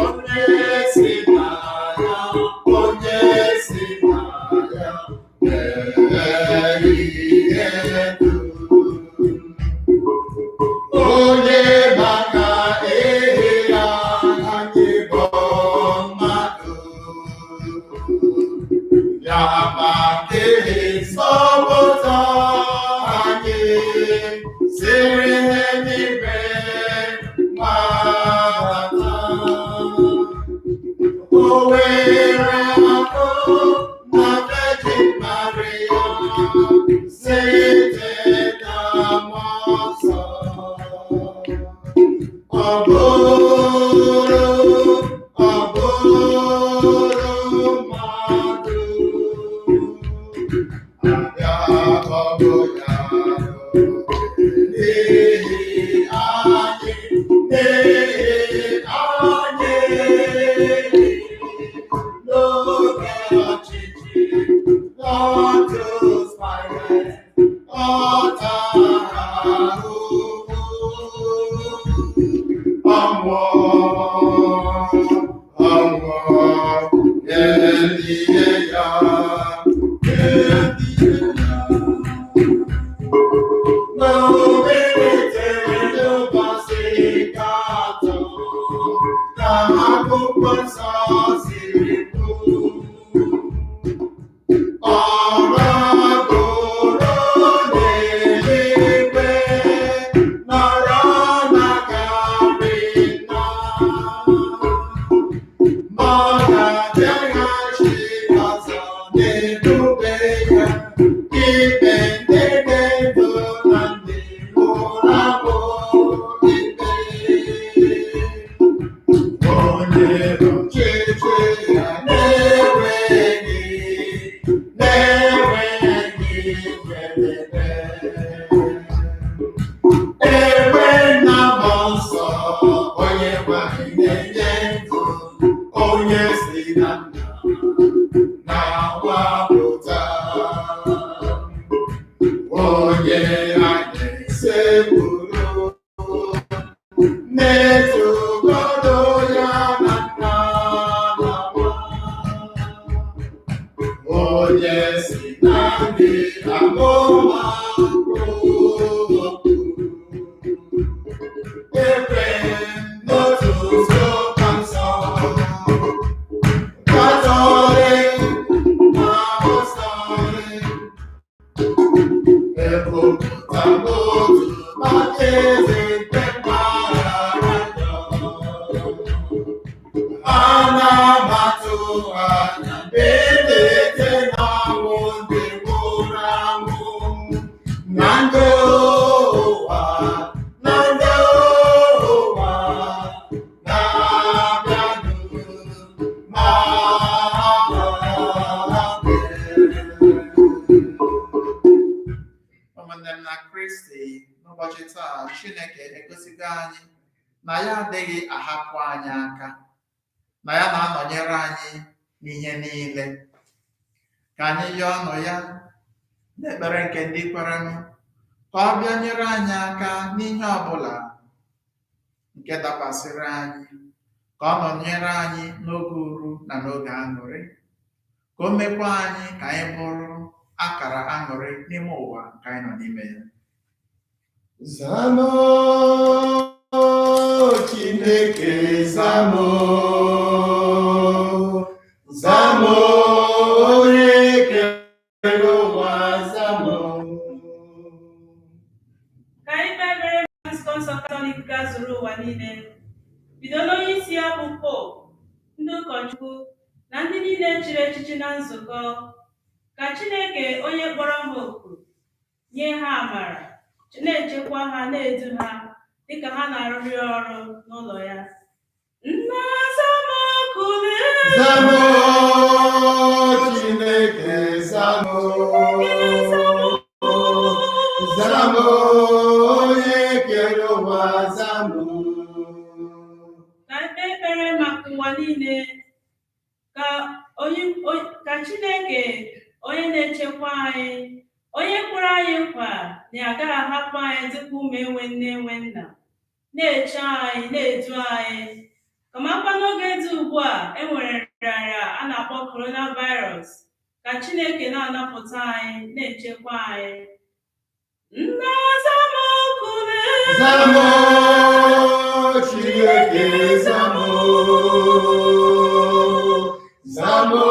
Onye si na ya, onye si na ya, mee ihe dum. Onye maka ihe ya anyị bụ mmadụ. Ya maka ihe nzọpụta anyị siri n'eluigwe gbadata. O were akụ na Virgin Maria site na mmụọ nsọ. Ọ bụrụ, ọ bụrụ mmadụ, abịa ọ bụ ya n'ihi anyị, n'ihi anyị, n'oge ọchịchị Pontius Pilate, ọ tara ahụhụ. Ọnwụ, ọnwụ, elie ya, elie ya. N'oberete n'ụbọchị nke atọ, ka akwụkwọ nsọ siri kwuo. Ọ ragoro n'eluigwe, nọrọ n'aka nna. Ma ọ ga-abịaghachi ọzọ n'ebube ya, ikpe ndị dị ndụ na ndị nwụrụ anwụ ikpe. Onye ọchịchị ya na-enweghị na-enweghị njedebe. Ekwe na mmụọ nsọ, onye nwanyị na-enye ndụ, onye si na nna na nwa pụta. Onye a na-esekpuru na-etokọrọ ya na nna na nwa. Onye si na ndị amụma okwu. Ekwe n'otu nzukọ nsọ, Katọlik na Apọstọlik, ekwupụta n'otu baptizim nke mgbaghara njọ. Ana m atụ anya mbilite n'ọnwụ ndị nwụrụ anwụ na ndụ ụwa. a, Chineke egosigo anyị na ya adịghị ahapụ anyị aka, na ya na-anọnyere anyị n'ihe niile. Ka anyị yọọ ọnụ ya n'ekpere nke ndị kwerenụ, ka ọ bịa nyere anyị aka n'ihe ọbụla nke dakwasịrị anyị, ka ọ nọnyere anyị n'oge uru na n'oge aṅụrị, ka o mekwa anyị ka anyị bụrụ akara aṅụrị n'ime ụwa nke anyị nọ n'ime ya. Zamo Chineke zamo, zamo onye kere ụwa zamo. Ka anyị kpee ekpere maka nzukọ nsọ Katọlik gazuru ụwa niile, bido n'onye isi ya bụ Pope, ndị ụkọchukwu na ndị niile chịrị echichi na nzukọ. Ka Chineke onye kpọrọ ha oku nye ha amara, na-echekwa ha, na-edu ha dịka ha na-arụrị ọrụ n'ụlọ ya. Nna zamokule. Zamo Chineke zamo, zamo onye kere ụwa zamo. Ka anyị kpee ekpere maka ụwa niile, ka onye ka Chineke onye na-echekwa anyị, onye kwere anyị nkwa na ya agaghị ahapụ anyị dịka ụmụ enwe nne enwe nna, na-eche anyị, na-edu anyị. Kamakwa n'oge dị ugbu a e nwere nrịanrịa a na-akpọ coronavirus, ka Chineke na-anapụta anyị, na-echekwa anyị. Nna zamokule. Zamo Chineke zamo, zamo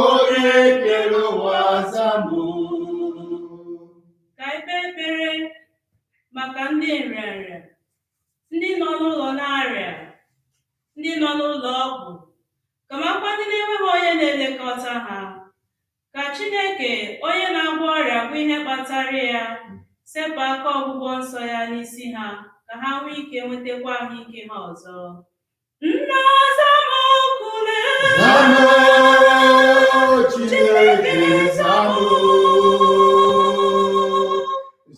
onye kere ụwa zamo. Ka anyị kpee ekpere maka ndị nrịanrịa, ndị nọ n'ụlọ na-arịa, ndị nọ n'ụlọ ọgwụ, kamakwa ndị na-enweghị onye na-elekọta ha. Ka Chineke onye na-agwọ ọrịa bụ ihe kpatara ya, sepụ aka ọgwụgwọ nsọ ya n'isi ha, ka ha nwee ike nwetakwa ahụike ha ọzọ. Nna zamokule. Zamo Chineke zamo,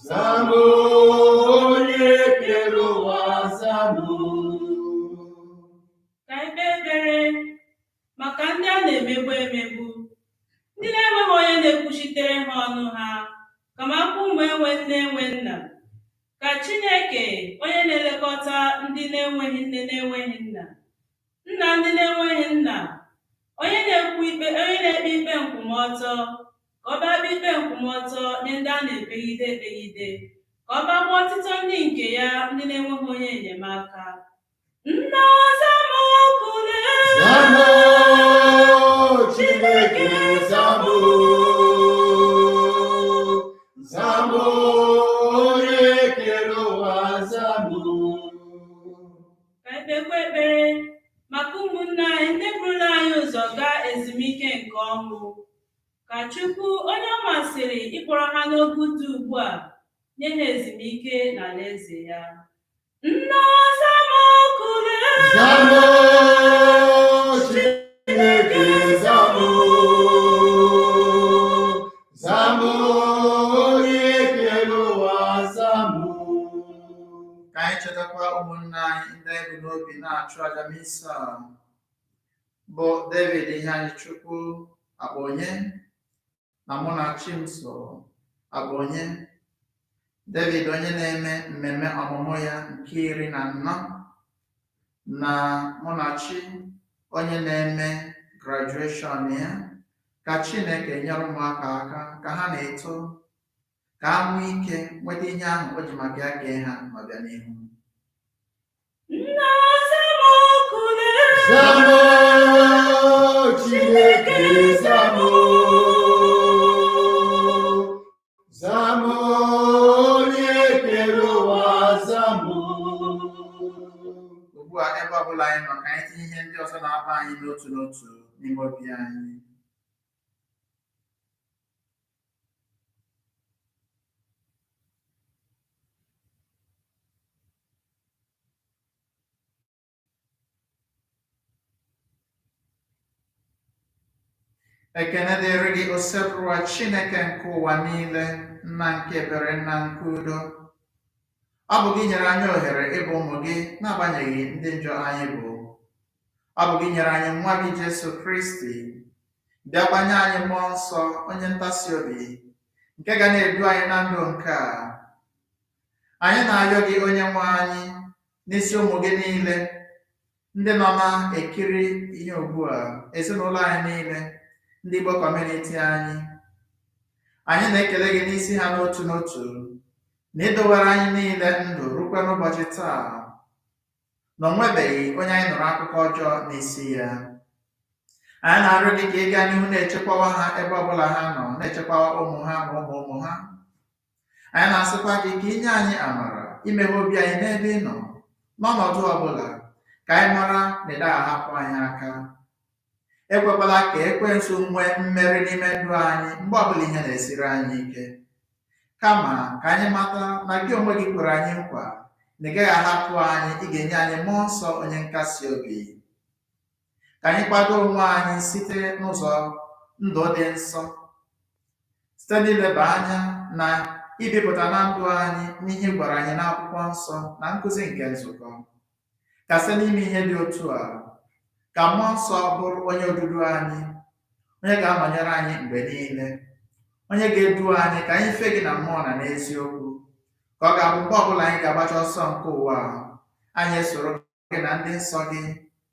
zamo onye kere ụwa zamo. Ka anyị kpee ekpere maka ndị a na-emegbu emegbu, ndị na-enweghị onye na-ekwuchitere ha ọnụ ha, kamakwa ụmụ enwe nne enwe nna. Ka Chineke onye na-elekọta ndị na-enweghị nne na-enweghị nna, nna ndị na-enweghị nna, onye na-ekwu ikpe, onye na-ekpe ikpe nkwụmọtọ, ka ọ bịa kpee ikpe nkwụmọtọ nye ndị a na-ekpegide ekpegide, ka ọ bịa gbaa ọtụtụ ndị nke ya ndị na-enweghị onye enyemaka. Nna zamokule. Zamo Chineke zamo, zamo onye kere ụwa zamo. Ka anyị kpekwa ekpere maka ụmụnne anyị ndị burula anyị ụzọ gaa ezumike nke ọnwụ. Ka Chukwu onye ọ masịrị ịkpọrọ ha n'oge dị ugbu a nye ha ezumike n'alaeze ya. Nna zamokule. Zamo Chineke zamo, zamo onye kere ụwa zamo. Ka anyị chetakwa ụmụnne anyị ndị anyị bụ n'obi na-achụ aja misa a, bụ David Iheanyịchukwu Akponye na Munachiso Akponye. David onye na-eme mmemme ọmụmụ ya nke 14, na Munachi onye na-eme grajueshọn ya. Ka Chineke nyere ụmụaka aka ka ha na-eto, ka ha nwee ike nweta ihe ahụ o ji maka ya kee ha n'ọbịanihu. Nna zamokule. Zamo Chineke zamo, zamo onye kere ụwa zamo. Ugbu a, ebe ọbụla anyị nọ, ka anyị tinye ihe ndị ọzọ na-aba anyị n'otu n'otu n'ime obi anyị. Ekene dịrị gị, Osebụrụwa Chineke nke ụwa niile, nna nke ebere, nna nke udo. Ọ bụ gị nyere anyị ohere ịbụ ụmụ gị n'agbanyeghị ndị njọ anyị bụ. Ọ bụ gị nyere anyị nwa gị Jesu Kristi, bịa gbanye anyị mmụọ nsọ onye ntasi obi nke ga na-edu anyị na ndụ nke a. Anyị na-arịọ gị onye nwe anyị n'isi ụmụ gị niile ndị nọ na-ekiri ihe ugbu a, ezinụlọ anyị niile, ndị Igbo community anyị. Anyị na-ekele gị n'isi ha n'otu n'otu na ịdowere anyị niile ndụ rukwa n'ụbọchị taa, na o nwebeghị onye anyị nụrụ akụkọ ọjọọ n'isi ya. Anyị na-arịọ gị ka ị gaa n'ihu na-echekwawa ha ebe ọbụla ha nọ, na-echekwawa ụmụ ha na ụmụ ụmụ ha. Anyị na-asịkwa gị ka ị nye anyị amara imeghe obi anyị n'ebe ị nọ n'ọnọdụ ọbụla, ka anyị mara na ị gaghị ahapụ anyị aka. Ekwekwala ka ekwensu nwee mmeri n'ime ndụ anyị mgbe ọbụla ihe na-esiri anyị ike, kama ka anyị mata na gị onwe gị kwere anyị nkwa na ị gaghị ahapụ anyị, ị ga-enye anyị mmụọ nsọ onye nkasi obi. Ka anyị kwado onwe anyị site n'ụzọ ndụ dị nsọ, site n'ileba anya na ibipụta na ndụ anyị n'ihe gwara anyị n'akwụkwọ nsọ na nkụzi nke nzukọ. Ka site n'ime ihe dị otu a, ka mmụọ nsọ bụrụ onye odudu anyị, onye ga-anọnyere anyị mgbe niile, onye ga-edu anyị ka anyị fee gị na mmụọ na n'eziokwu, ka ọ ga-abụ mgbe ọbụla anyị ga-agbacha ọsọ nke ụwa a, anyị esoro gị na ndị nsọ gị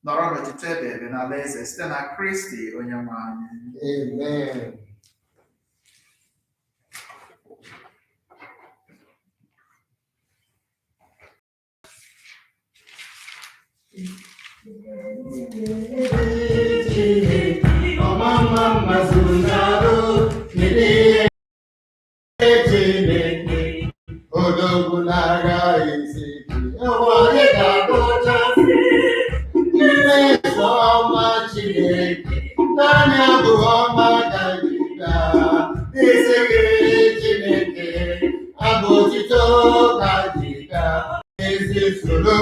nọrọ n'otuto ebe ebe n'ala eze site na Kristi onye nwe anyị. Amen. Ọma mma mma zuru n'arụ, kedu ihe Chineke, odogwu n'agha isi gị, onye ga-agụchasị mmeso ọma Chineke, naanị abụ ọma ka gị ga isi gị Chineke, abụ otito ka gị ga ezi soro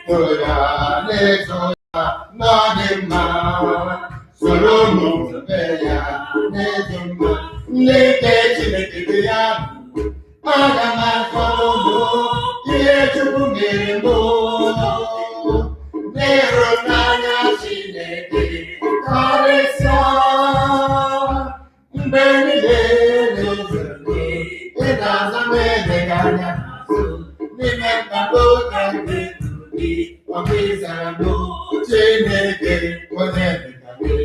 toro ya na-eto ya n'ọdị mma, soro mbe ya na-eto mma, ndị nke Chineke dị ya, aga m akọrọ ụmụ ihe Chukwu mere mụ, n'ịhụnanya Chineke karịsịa mgbe niile na-ezere ị na-aza m eleghị anya n'azụ n'ime mkpagbu ka ndị gị ọkụ ịzara m Chineke onye dịka gị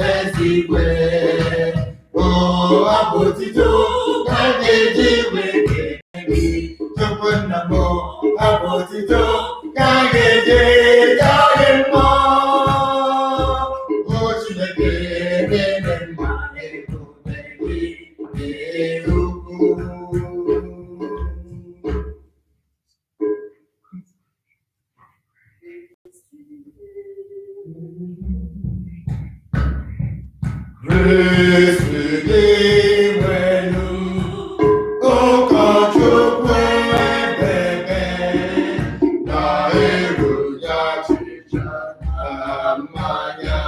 ezigwe o abụ otito ka a ga-eji wee kelee gị Chukwu nna m abụ otito ka a ga-eji gaa gị mmụọ o Chineke na-eme mma ebube gị dị ukwuu. Kristi dị nwelu, ụkọchukwu ebebe, na-eru ya achịcha na mmanya,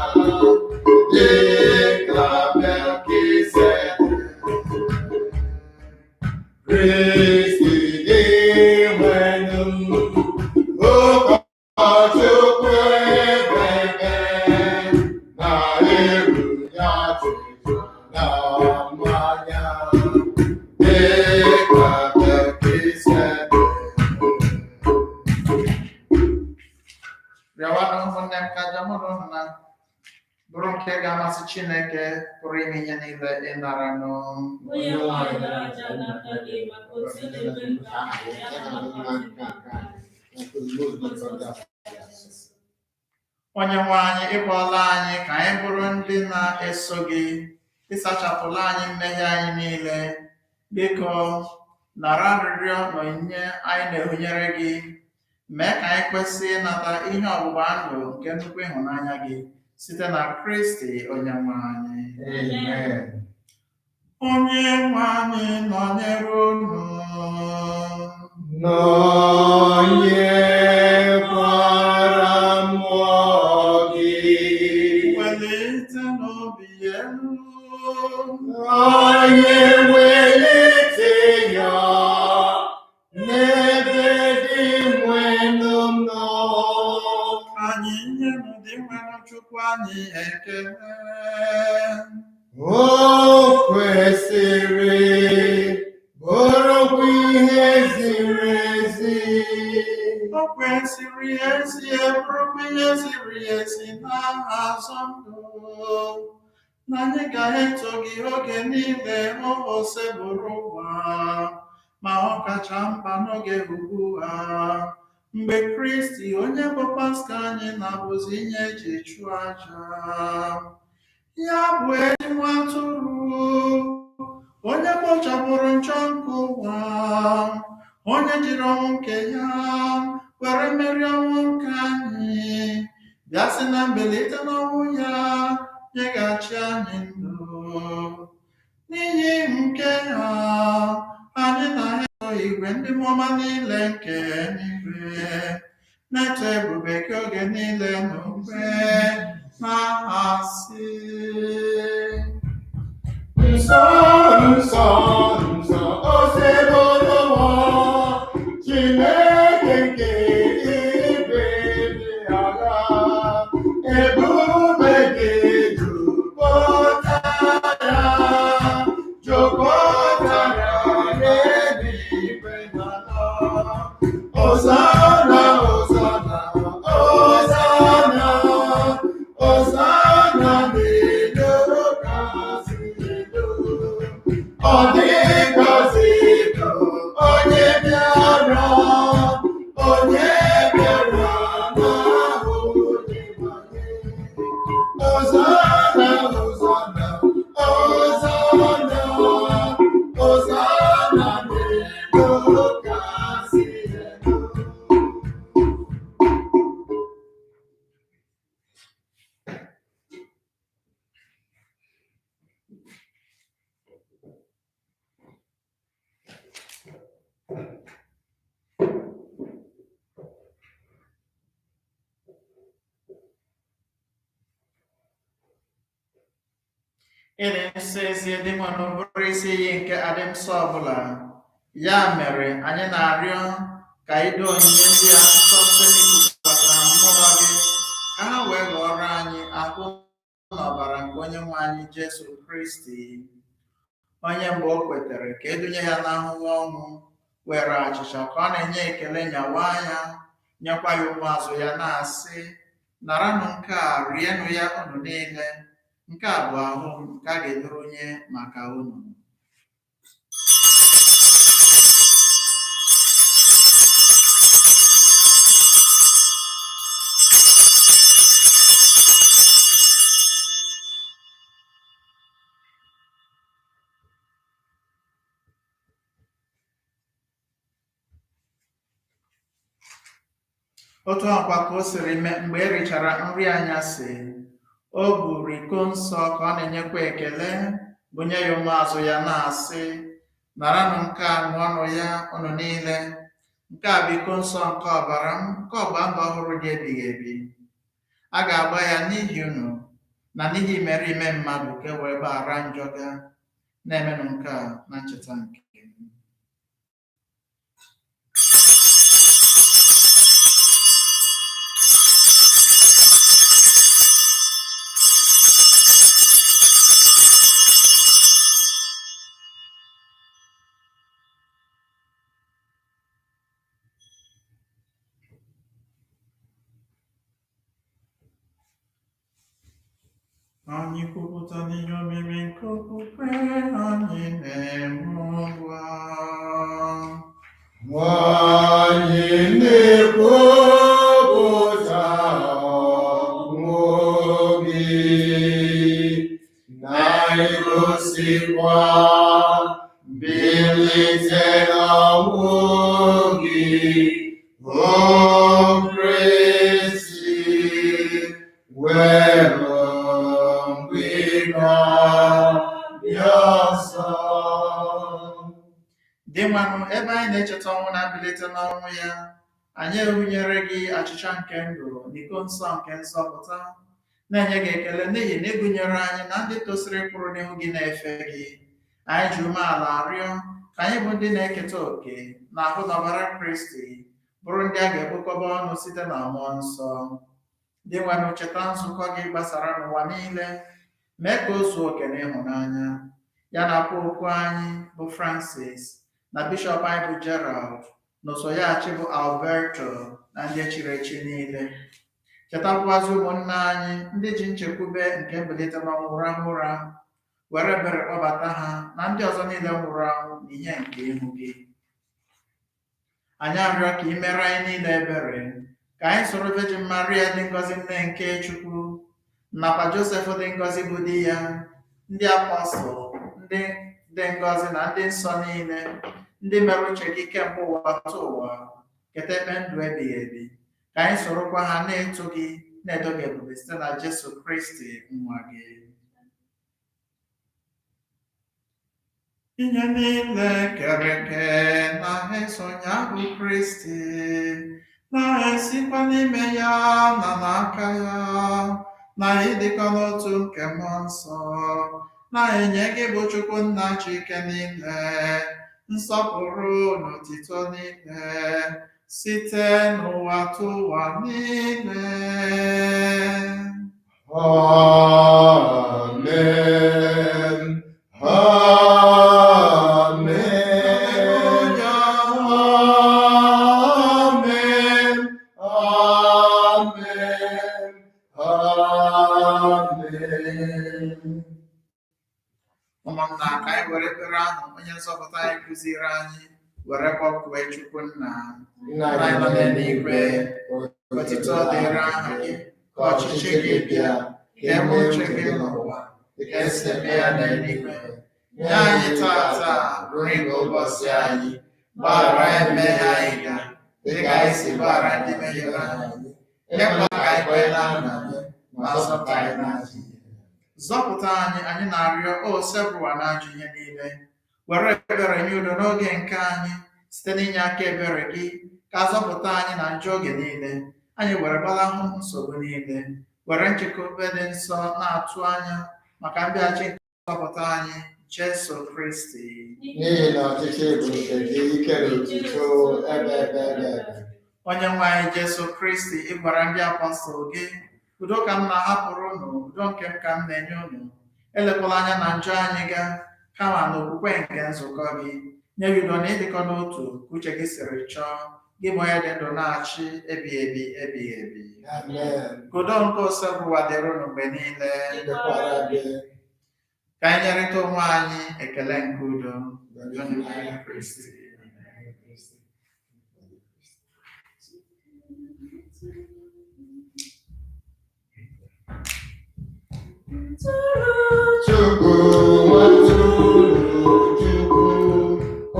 dị ka Melkisedek. Kristi dị nwelu, ụkọchukwu ebebe, na-eru ya achịcha na mmanya, dị ka Melkisedek. Rịọwanụ ụmụnne m ka aja mụ na unu na bụrụ nke ga-amasị Chineke pụrụ ime ihe niile ịnara nụ. Onye nwe anyị nara aja n'aka gị maka otu na-eme nke ahụ ya na maka ọdịmma nke anyị. Onye nwe anyị ịkpọọla anyị ka anyị bụrụ ndị na-eso gị, ịsachapụla anyị mmehie anyị niile. Biko nara arịrịọ na onyinye anyị na-ehunyere gị, mee ka anyị kwesị ịnata ihe ọgbụgba ndụ nke nnukwu ịhụnanya gị site na Kristi onye nwe anyị. Amen. Onye nwe anyị nọnyere unu. Nọnyekwara mmụọ gị. Welite n'obi elu. Anyị welite ya n'ebe dị nwenụ m nọ. Anyị nyenụ Dinwenụ Chukwu anyị ekele. O kwesịrị bụrụkwa ihe ziri ezi. O kwesịrị ezi bụrụkwa ihe ziri ezi na-azọ ndụ na anyị ga-eto gị oge niile o Osebụrụ ụwa, ma ọ kacha mkpa n'oge ugbu a mgbe Kristi onye bụ Paska anyị na-abụzi ihe eji chụọ aja. Ya bụ ezi nwa atụrụ onye kpochapụrụ njọ nke ụwa, onye jiri ọnwụ nke ya were merie ọnwụ nke anyị, bịa sị na mbilite n'ọnwụ ya nyeghachi anyị ndụ. N'ihi nke a, anyị na-eto igwe ndị mmụọ ọma niile nke eluigwe, na-eto ebube gị oge niile n'ukwe na-asị. Nsọ, nsọ, nsọ, Osebụrụwa, Chineke nke igwe dị ala, ebube gị jupụtara, jupụtara n'eluigwe na ala. Hosanna, Hosanna, Hosanna, Hosanna n'elu kasị elu. Ọ dị ngọzi bụ onye bịara, onye bịara n'aha Onyenwe anyị. Hosanna, Hosanna, Hosanna, Hosanna n'elu kasị elu. Ịdị nsọ ezi dị nwa n'ụbụrụ isi iyi nke adịm nsọ ọbụla. Ya mere, anyị na-arịọ ka i doo onyinye ndị a nsọ site n'ikukwasị ha mmụọ gị, ka ha wee ghọrọ anyị ahụ na ọbara nke onye nwe anyị Jesu Kristi, onye mgbe o kwetere ka edunye ya n'ahụhụ ọnwụ, were achịcha ka ọ na-enye ekele nyawa ya, nyekwa ya ụmụazụ ya na-asị, naranụ nke a rienụ ya unu niile, nke a bụ ahụ m nke a ga-edoro nye maka unu. Otu ọkwa ka o siri mee mgbe e richara nri anyasị, o buru iko nsọ ka ọ na-enyekwa ekele, bunye ya ụmụazụ ya na-asị, naranụ nke a ṅụọnụ ya unu niile, nke a bụ iko nsọ nke ọbara m, nke ọgba ndụ ọhụrụ dị ebighị ebi. A ga-agba ya n'ihi unu na n'ihi imerime mmadụ ka e wee gbaghara njọ ga. Na-emenụ nke a na ncheta nke m. Anyị kwupụta n'ihe omimi nke okwukwe anyị na-eme ugbu a. Nwanyị na-ekwupụta ọnwụ gị, na-egosikwa mbilite n'ọnwụ gị, O Kristi, wee ruo mgbe ị ga-abịa ọzọ. Dịnwanụ, ebe anyị na-echeta ọnwụ na mbilite n'ọnwụ ya, anyị ehunyere gị achịcha nke ndụ na iko nsọ nke nzọpụta, na-enye gị ekele n'ihi na ị gụnyere anyị na ndị tosiri ịkwụrụ n'ihu gị na-efe gị. Anyị ji umeala arịọ Ka anyị bụ ndị na-eketa òkè na ahụ na ọbara Kristi bụrụ ndị a ga-ekpokọba ọnụ site na mmụọ nsọ. Dinwenụ, cheta nzukọ gị gbasara n'ụwa niile, mee ka o zuo oke n'ịhụnanya ya na popu anyị bụ Francis na bishọp anyị bụ Gerald na osoyachi bụ Alberto na ndị echiri echi niile. Chetakwazị ụmụnna anyị ndị ji nchekwube nke mbilite n'ọnwụ rahụ ụra, were ebere kpọbata ha na ndị ọzọ niile nwụrụ anwụ n'ihe nke ihu gị. Anyị arịọ ka ị mere anyị niile ebere, ka anyị soro Virgin Maria dị ngọzi nne nke Chukwu, nakwa Josef dị ngọzi bụ di ya, ndị apọstụl, ndị dị ngọzi na ndị nsọ niile, ndị mere uche gị kemgbe ụwa tụ ụwa, keta ekpe ndụ ebighị ebi. Ka anyị sorokwa ha na-eto gị na-edo gị ebube site na Jesu Kristi nwa gị. Ihe niile kere eke na-eso ya bụ Kristi, na-esikwa n'ime ya na n'aka ya, na ịdịkọ n'otu nke mmụọ nsọ, na-enye gị bụ Chukwu nna ji ike niile, nsọpụrụ na otito niile, site n'ụwa tụ ụwa niile. Amen. Amen. Amen. Amen. Amen. Ụmụnna, ka anyị were ekpere ahụ onye nzọpụta anyị kụziri anyị were kpọkue Chukwu nna. Nna anyị nọ n'eluigwe, Otito dịrị aha gị, ka ọchịchị gị bịa, ka e mee uche gị n'ụwa dịka esi eme ya n'eluigwe. Nye anyị tata nri nke ụbọchị anyị, gbaghara anyị mmehie anyị ga, dịka anyị si gbaghara ndị mehiere anyị. Ekwela ka anyị kwee na anyị, ma zọpụta anyị n'ajọ ihe. Zọpụta anyị, anyị na-arịọ, o Osebụrụwa n'ajọ ihe niile. Were ebere nye udo n'oge nke anyị, site n'inye aka ebere gị, ka a zọpụta anyị na njọ oge niile. Anyị were gbalahụ nsogbu niile, were nchekwube dị nsọ na-atụ anya maka mbịaghachi nke nzọpụta anyị, Jesu Kristi. N'ihi na ọchịchị bụ nke gị, ike na otuto ebe ebe ebe ebe. Onye nwe anyị Jesu Kristi, ị gwara ndị apọstụl gị, udo ka m na-ahapụrụ unu, udo nke m ka m na-enye unu. Elekwala anya na njọ anyị ga, kama n'okwukwe nke nzukọ gị. Nye ya udo na ịdịkọ n'otu ka uche gị siri chọọ, gị bụ onye dị ndụ na-achị ebighị ebi ebighị ebi. Amen. Ka udo nke Osebụrụwa dịrị unu mgbe niile. Dịkwara gị. Ka anyị nyerịta onwe anyị ekele nke udo. Udo n'ime Kristi. Chukwu nwatụrụ Chukwu,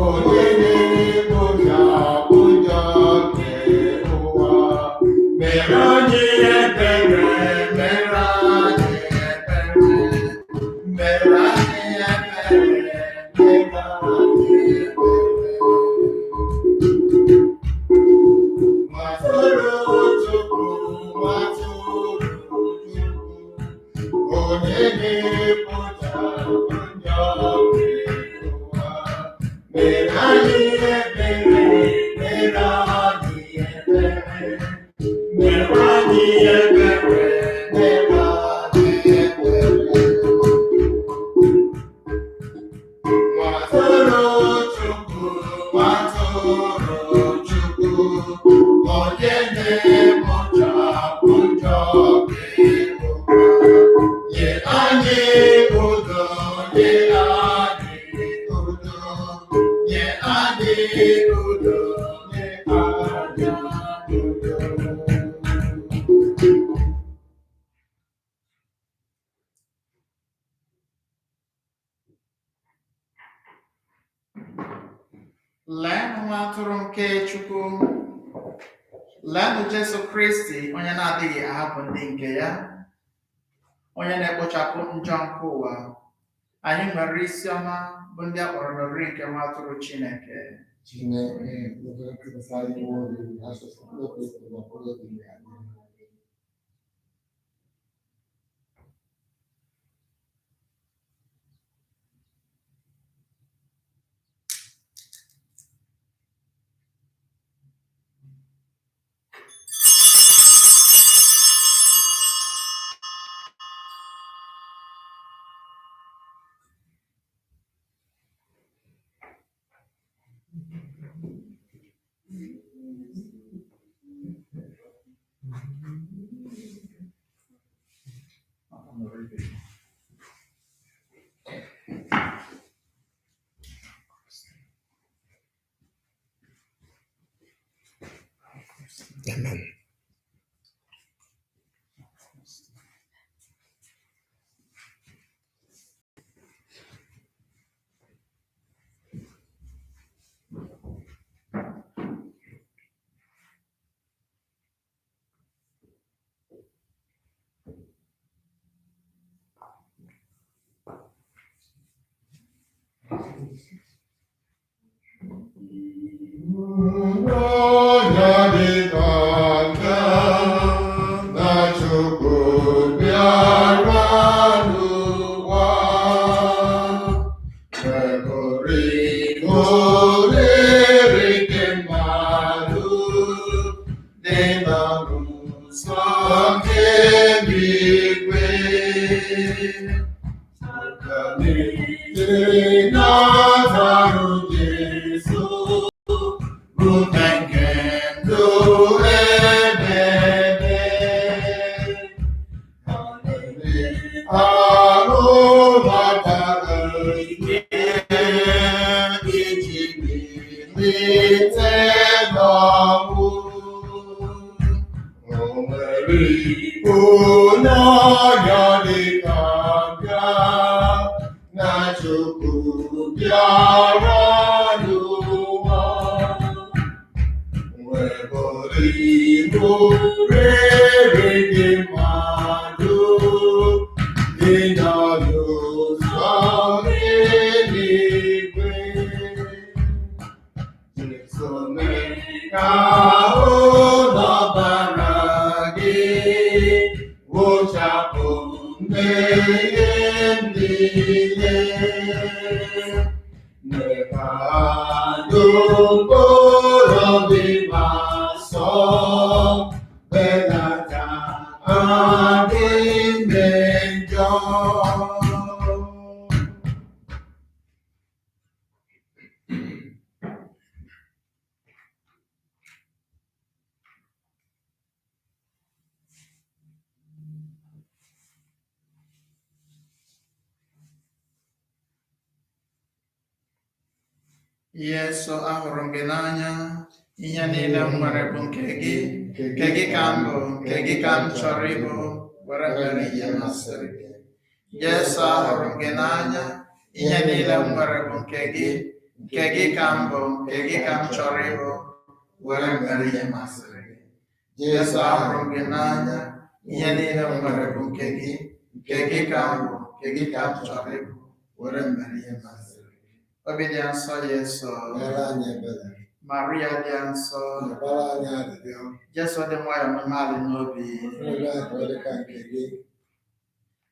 onye na-ekpochapụ njọ nke ụwa, mere anyị ebere, mere anyị ebere, mere anyị ebere, mere anyị ebere. Nwatụrụ Chukwu, nwatụrụ Chukwu, onye na-ekpochapụ njọ nke ụwa, mere anyị ebere, mere anyị ebere, mere anyị ebere, mere anyị ebere. Nwatụrụ Chukwu, nwatụrụ Chukwu, onye na-ekpochapụ njọ nke ụwa, nye anyị udo, nye anyị udo, nye anyị udo, nye anyị udo. Leenụ nwa atụrụ nke Chukwu. Leenụ Jesu Kristi, onye na-adịghị ahapụ ndị nke ya, onye na-ekpochapụ njọ nke ụwa. Anyị nwere isi ọma bụ ndị a kpọrọ n'oriri nke nwa atụrụ Chineke. Chineke, Amen. Onye dị ka nna na Chukwu bịara n'ụwa, wepụrụ oriri nke mmadụ dị na nsọ nke eluigwe. Site n'azarụ Jesu, rute nke ndụ ebebe. Ahụ batara ike iji bilite n'ọnwụ. O nwere onye ọrịa dị ka bịa na Chukwu bịara n'ụwa. Webụrụ ibu rere gị mmadụ dị n'ụzọ eluigwe. Jesu mee ka ụlọ bara gị wụchapụ mmehie m niile. Mee ka ndụ mkpụrụ obi ma sọ belata adị ime njọ. Yesu, ahụrụ m gị n'anya. Ihe niile m nwere bụ nke gị. Nke gị ka m bụ, nke gị ka m chọrọ ịbụ, were mere ihe masịrị gị. Yesu, ahụrụ m gị n'anya. Ihe niile m nwere bụ nke gị. Nke gị ka m bụ, nke gị ka m chọrọ ịbụ, were mere ihe masịrị gị. Jesu, ahụrụ m gị n'anya. Ihe niile m nwere bụ nke gị. Nke gị ka m bụ, nke gị ka m chọrọ ịbụ, were mere ihe masịrị gị. Obi dị nsọ Yesu, Mere anyị ebere. Maria dị nsọ, Nyebara anyị arịrịọ. Jesu dị nwayọọ na umeala n'obi. Ụlọ anyị ka ọ dị ka nke gị.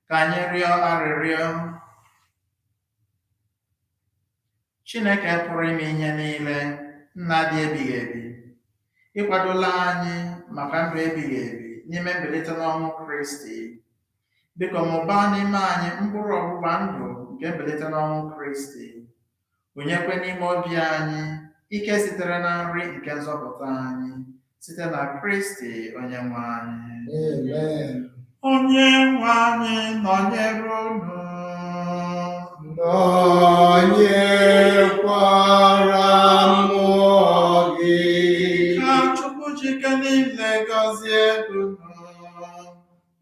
Ka anyị rịọ arịrịọ. Chineke pụrụ ime ihe niile, Nna dị ebighị ebi, ịkwadola anyị maka ndụ ebighị ebi n'ime mbilite n'ọnwụ Kristi. Biko mụbaa n'ime anyị mkpụrụ ọgbụgba ndụ nke mbilite n'ọnwụ Kristi. Wụnyekwe n'ime obi anyị ike sitere na nri nke nzọpụta anyị site na Kristi Onyenwe anyị. Amen. Onye nwe anyị nọnyere unu. Nọnyekwara mmụọ gị. Ka Chukwu jike niile gọzie unu,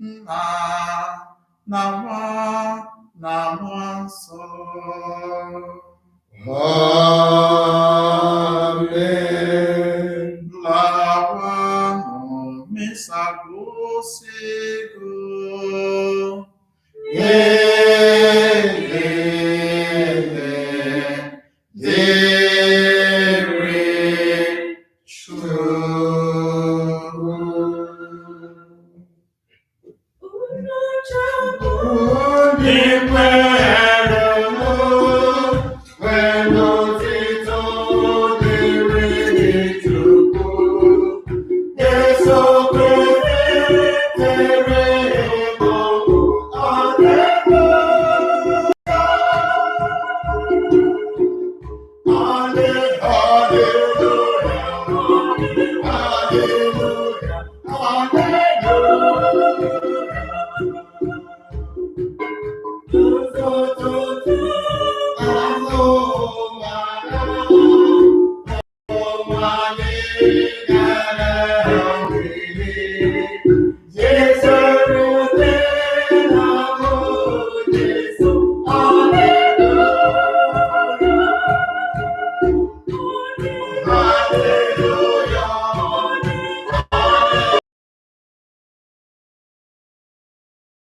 Nna na Nwa na Mmụọ Nsọ. Amen. Lawanụ misa gwụsịgo. Ekele dịrị Chukwu. Unu chapụ Ndị kwere nwere otito dịrị Chukwu. Jesu Kristi tere n'ọkụ, Hallelujah. Hallelujah. elu.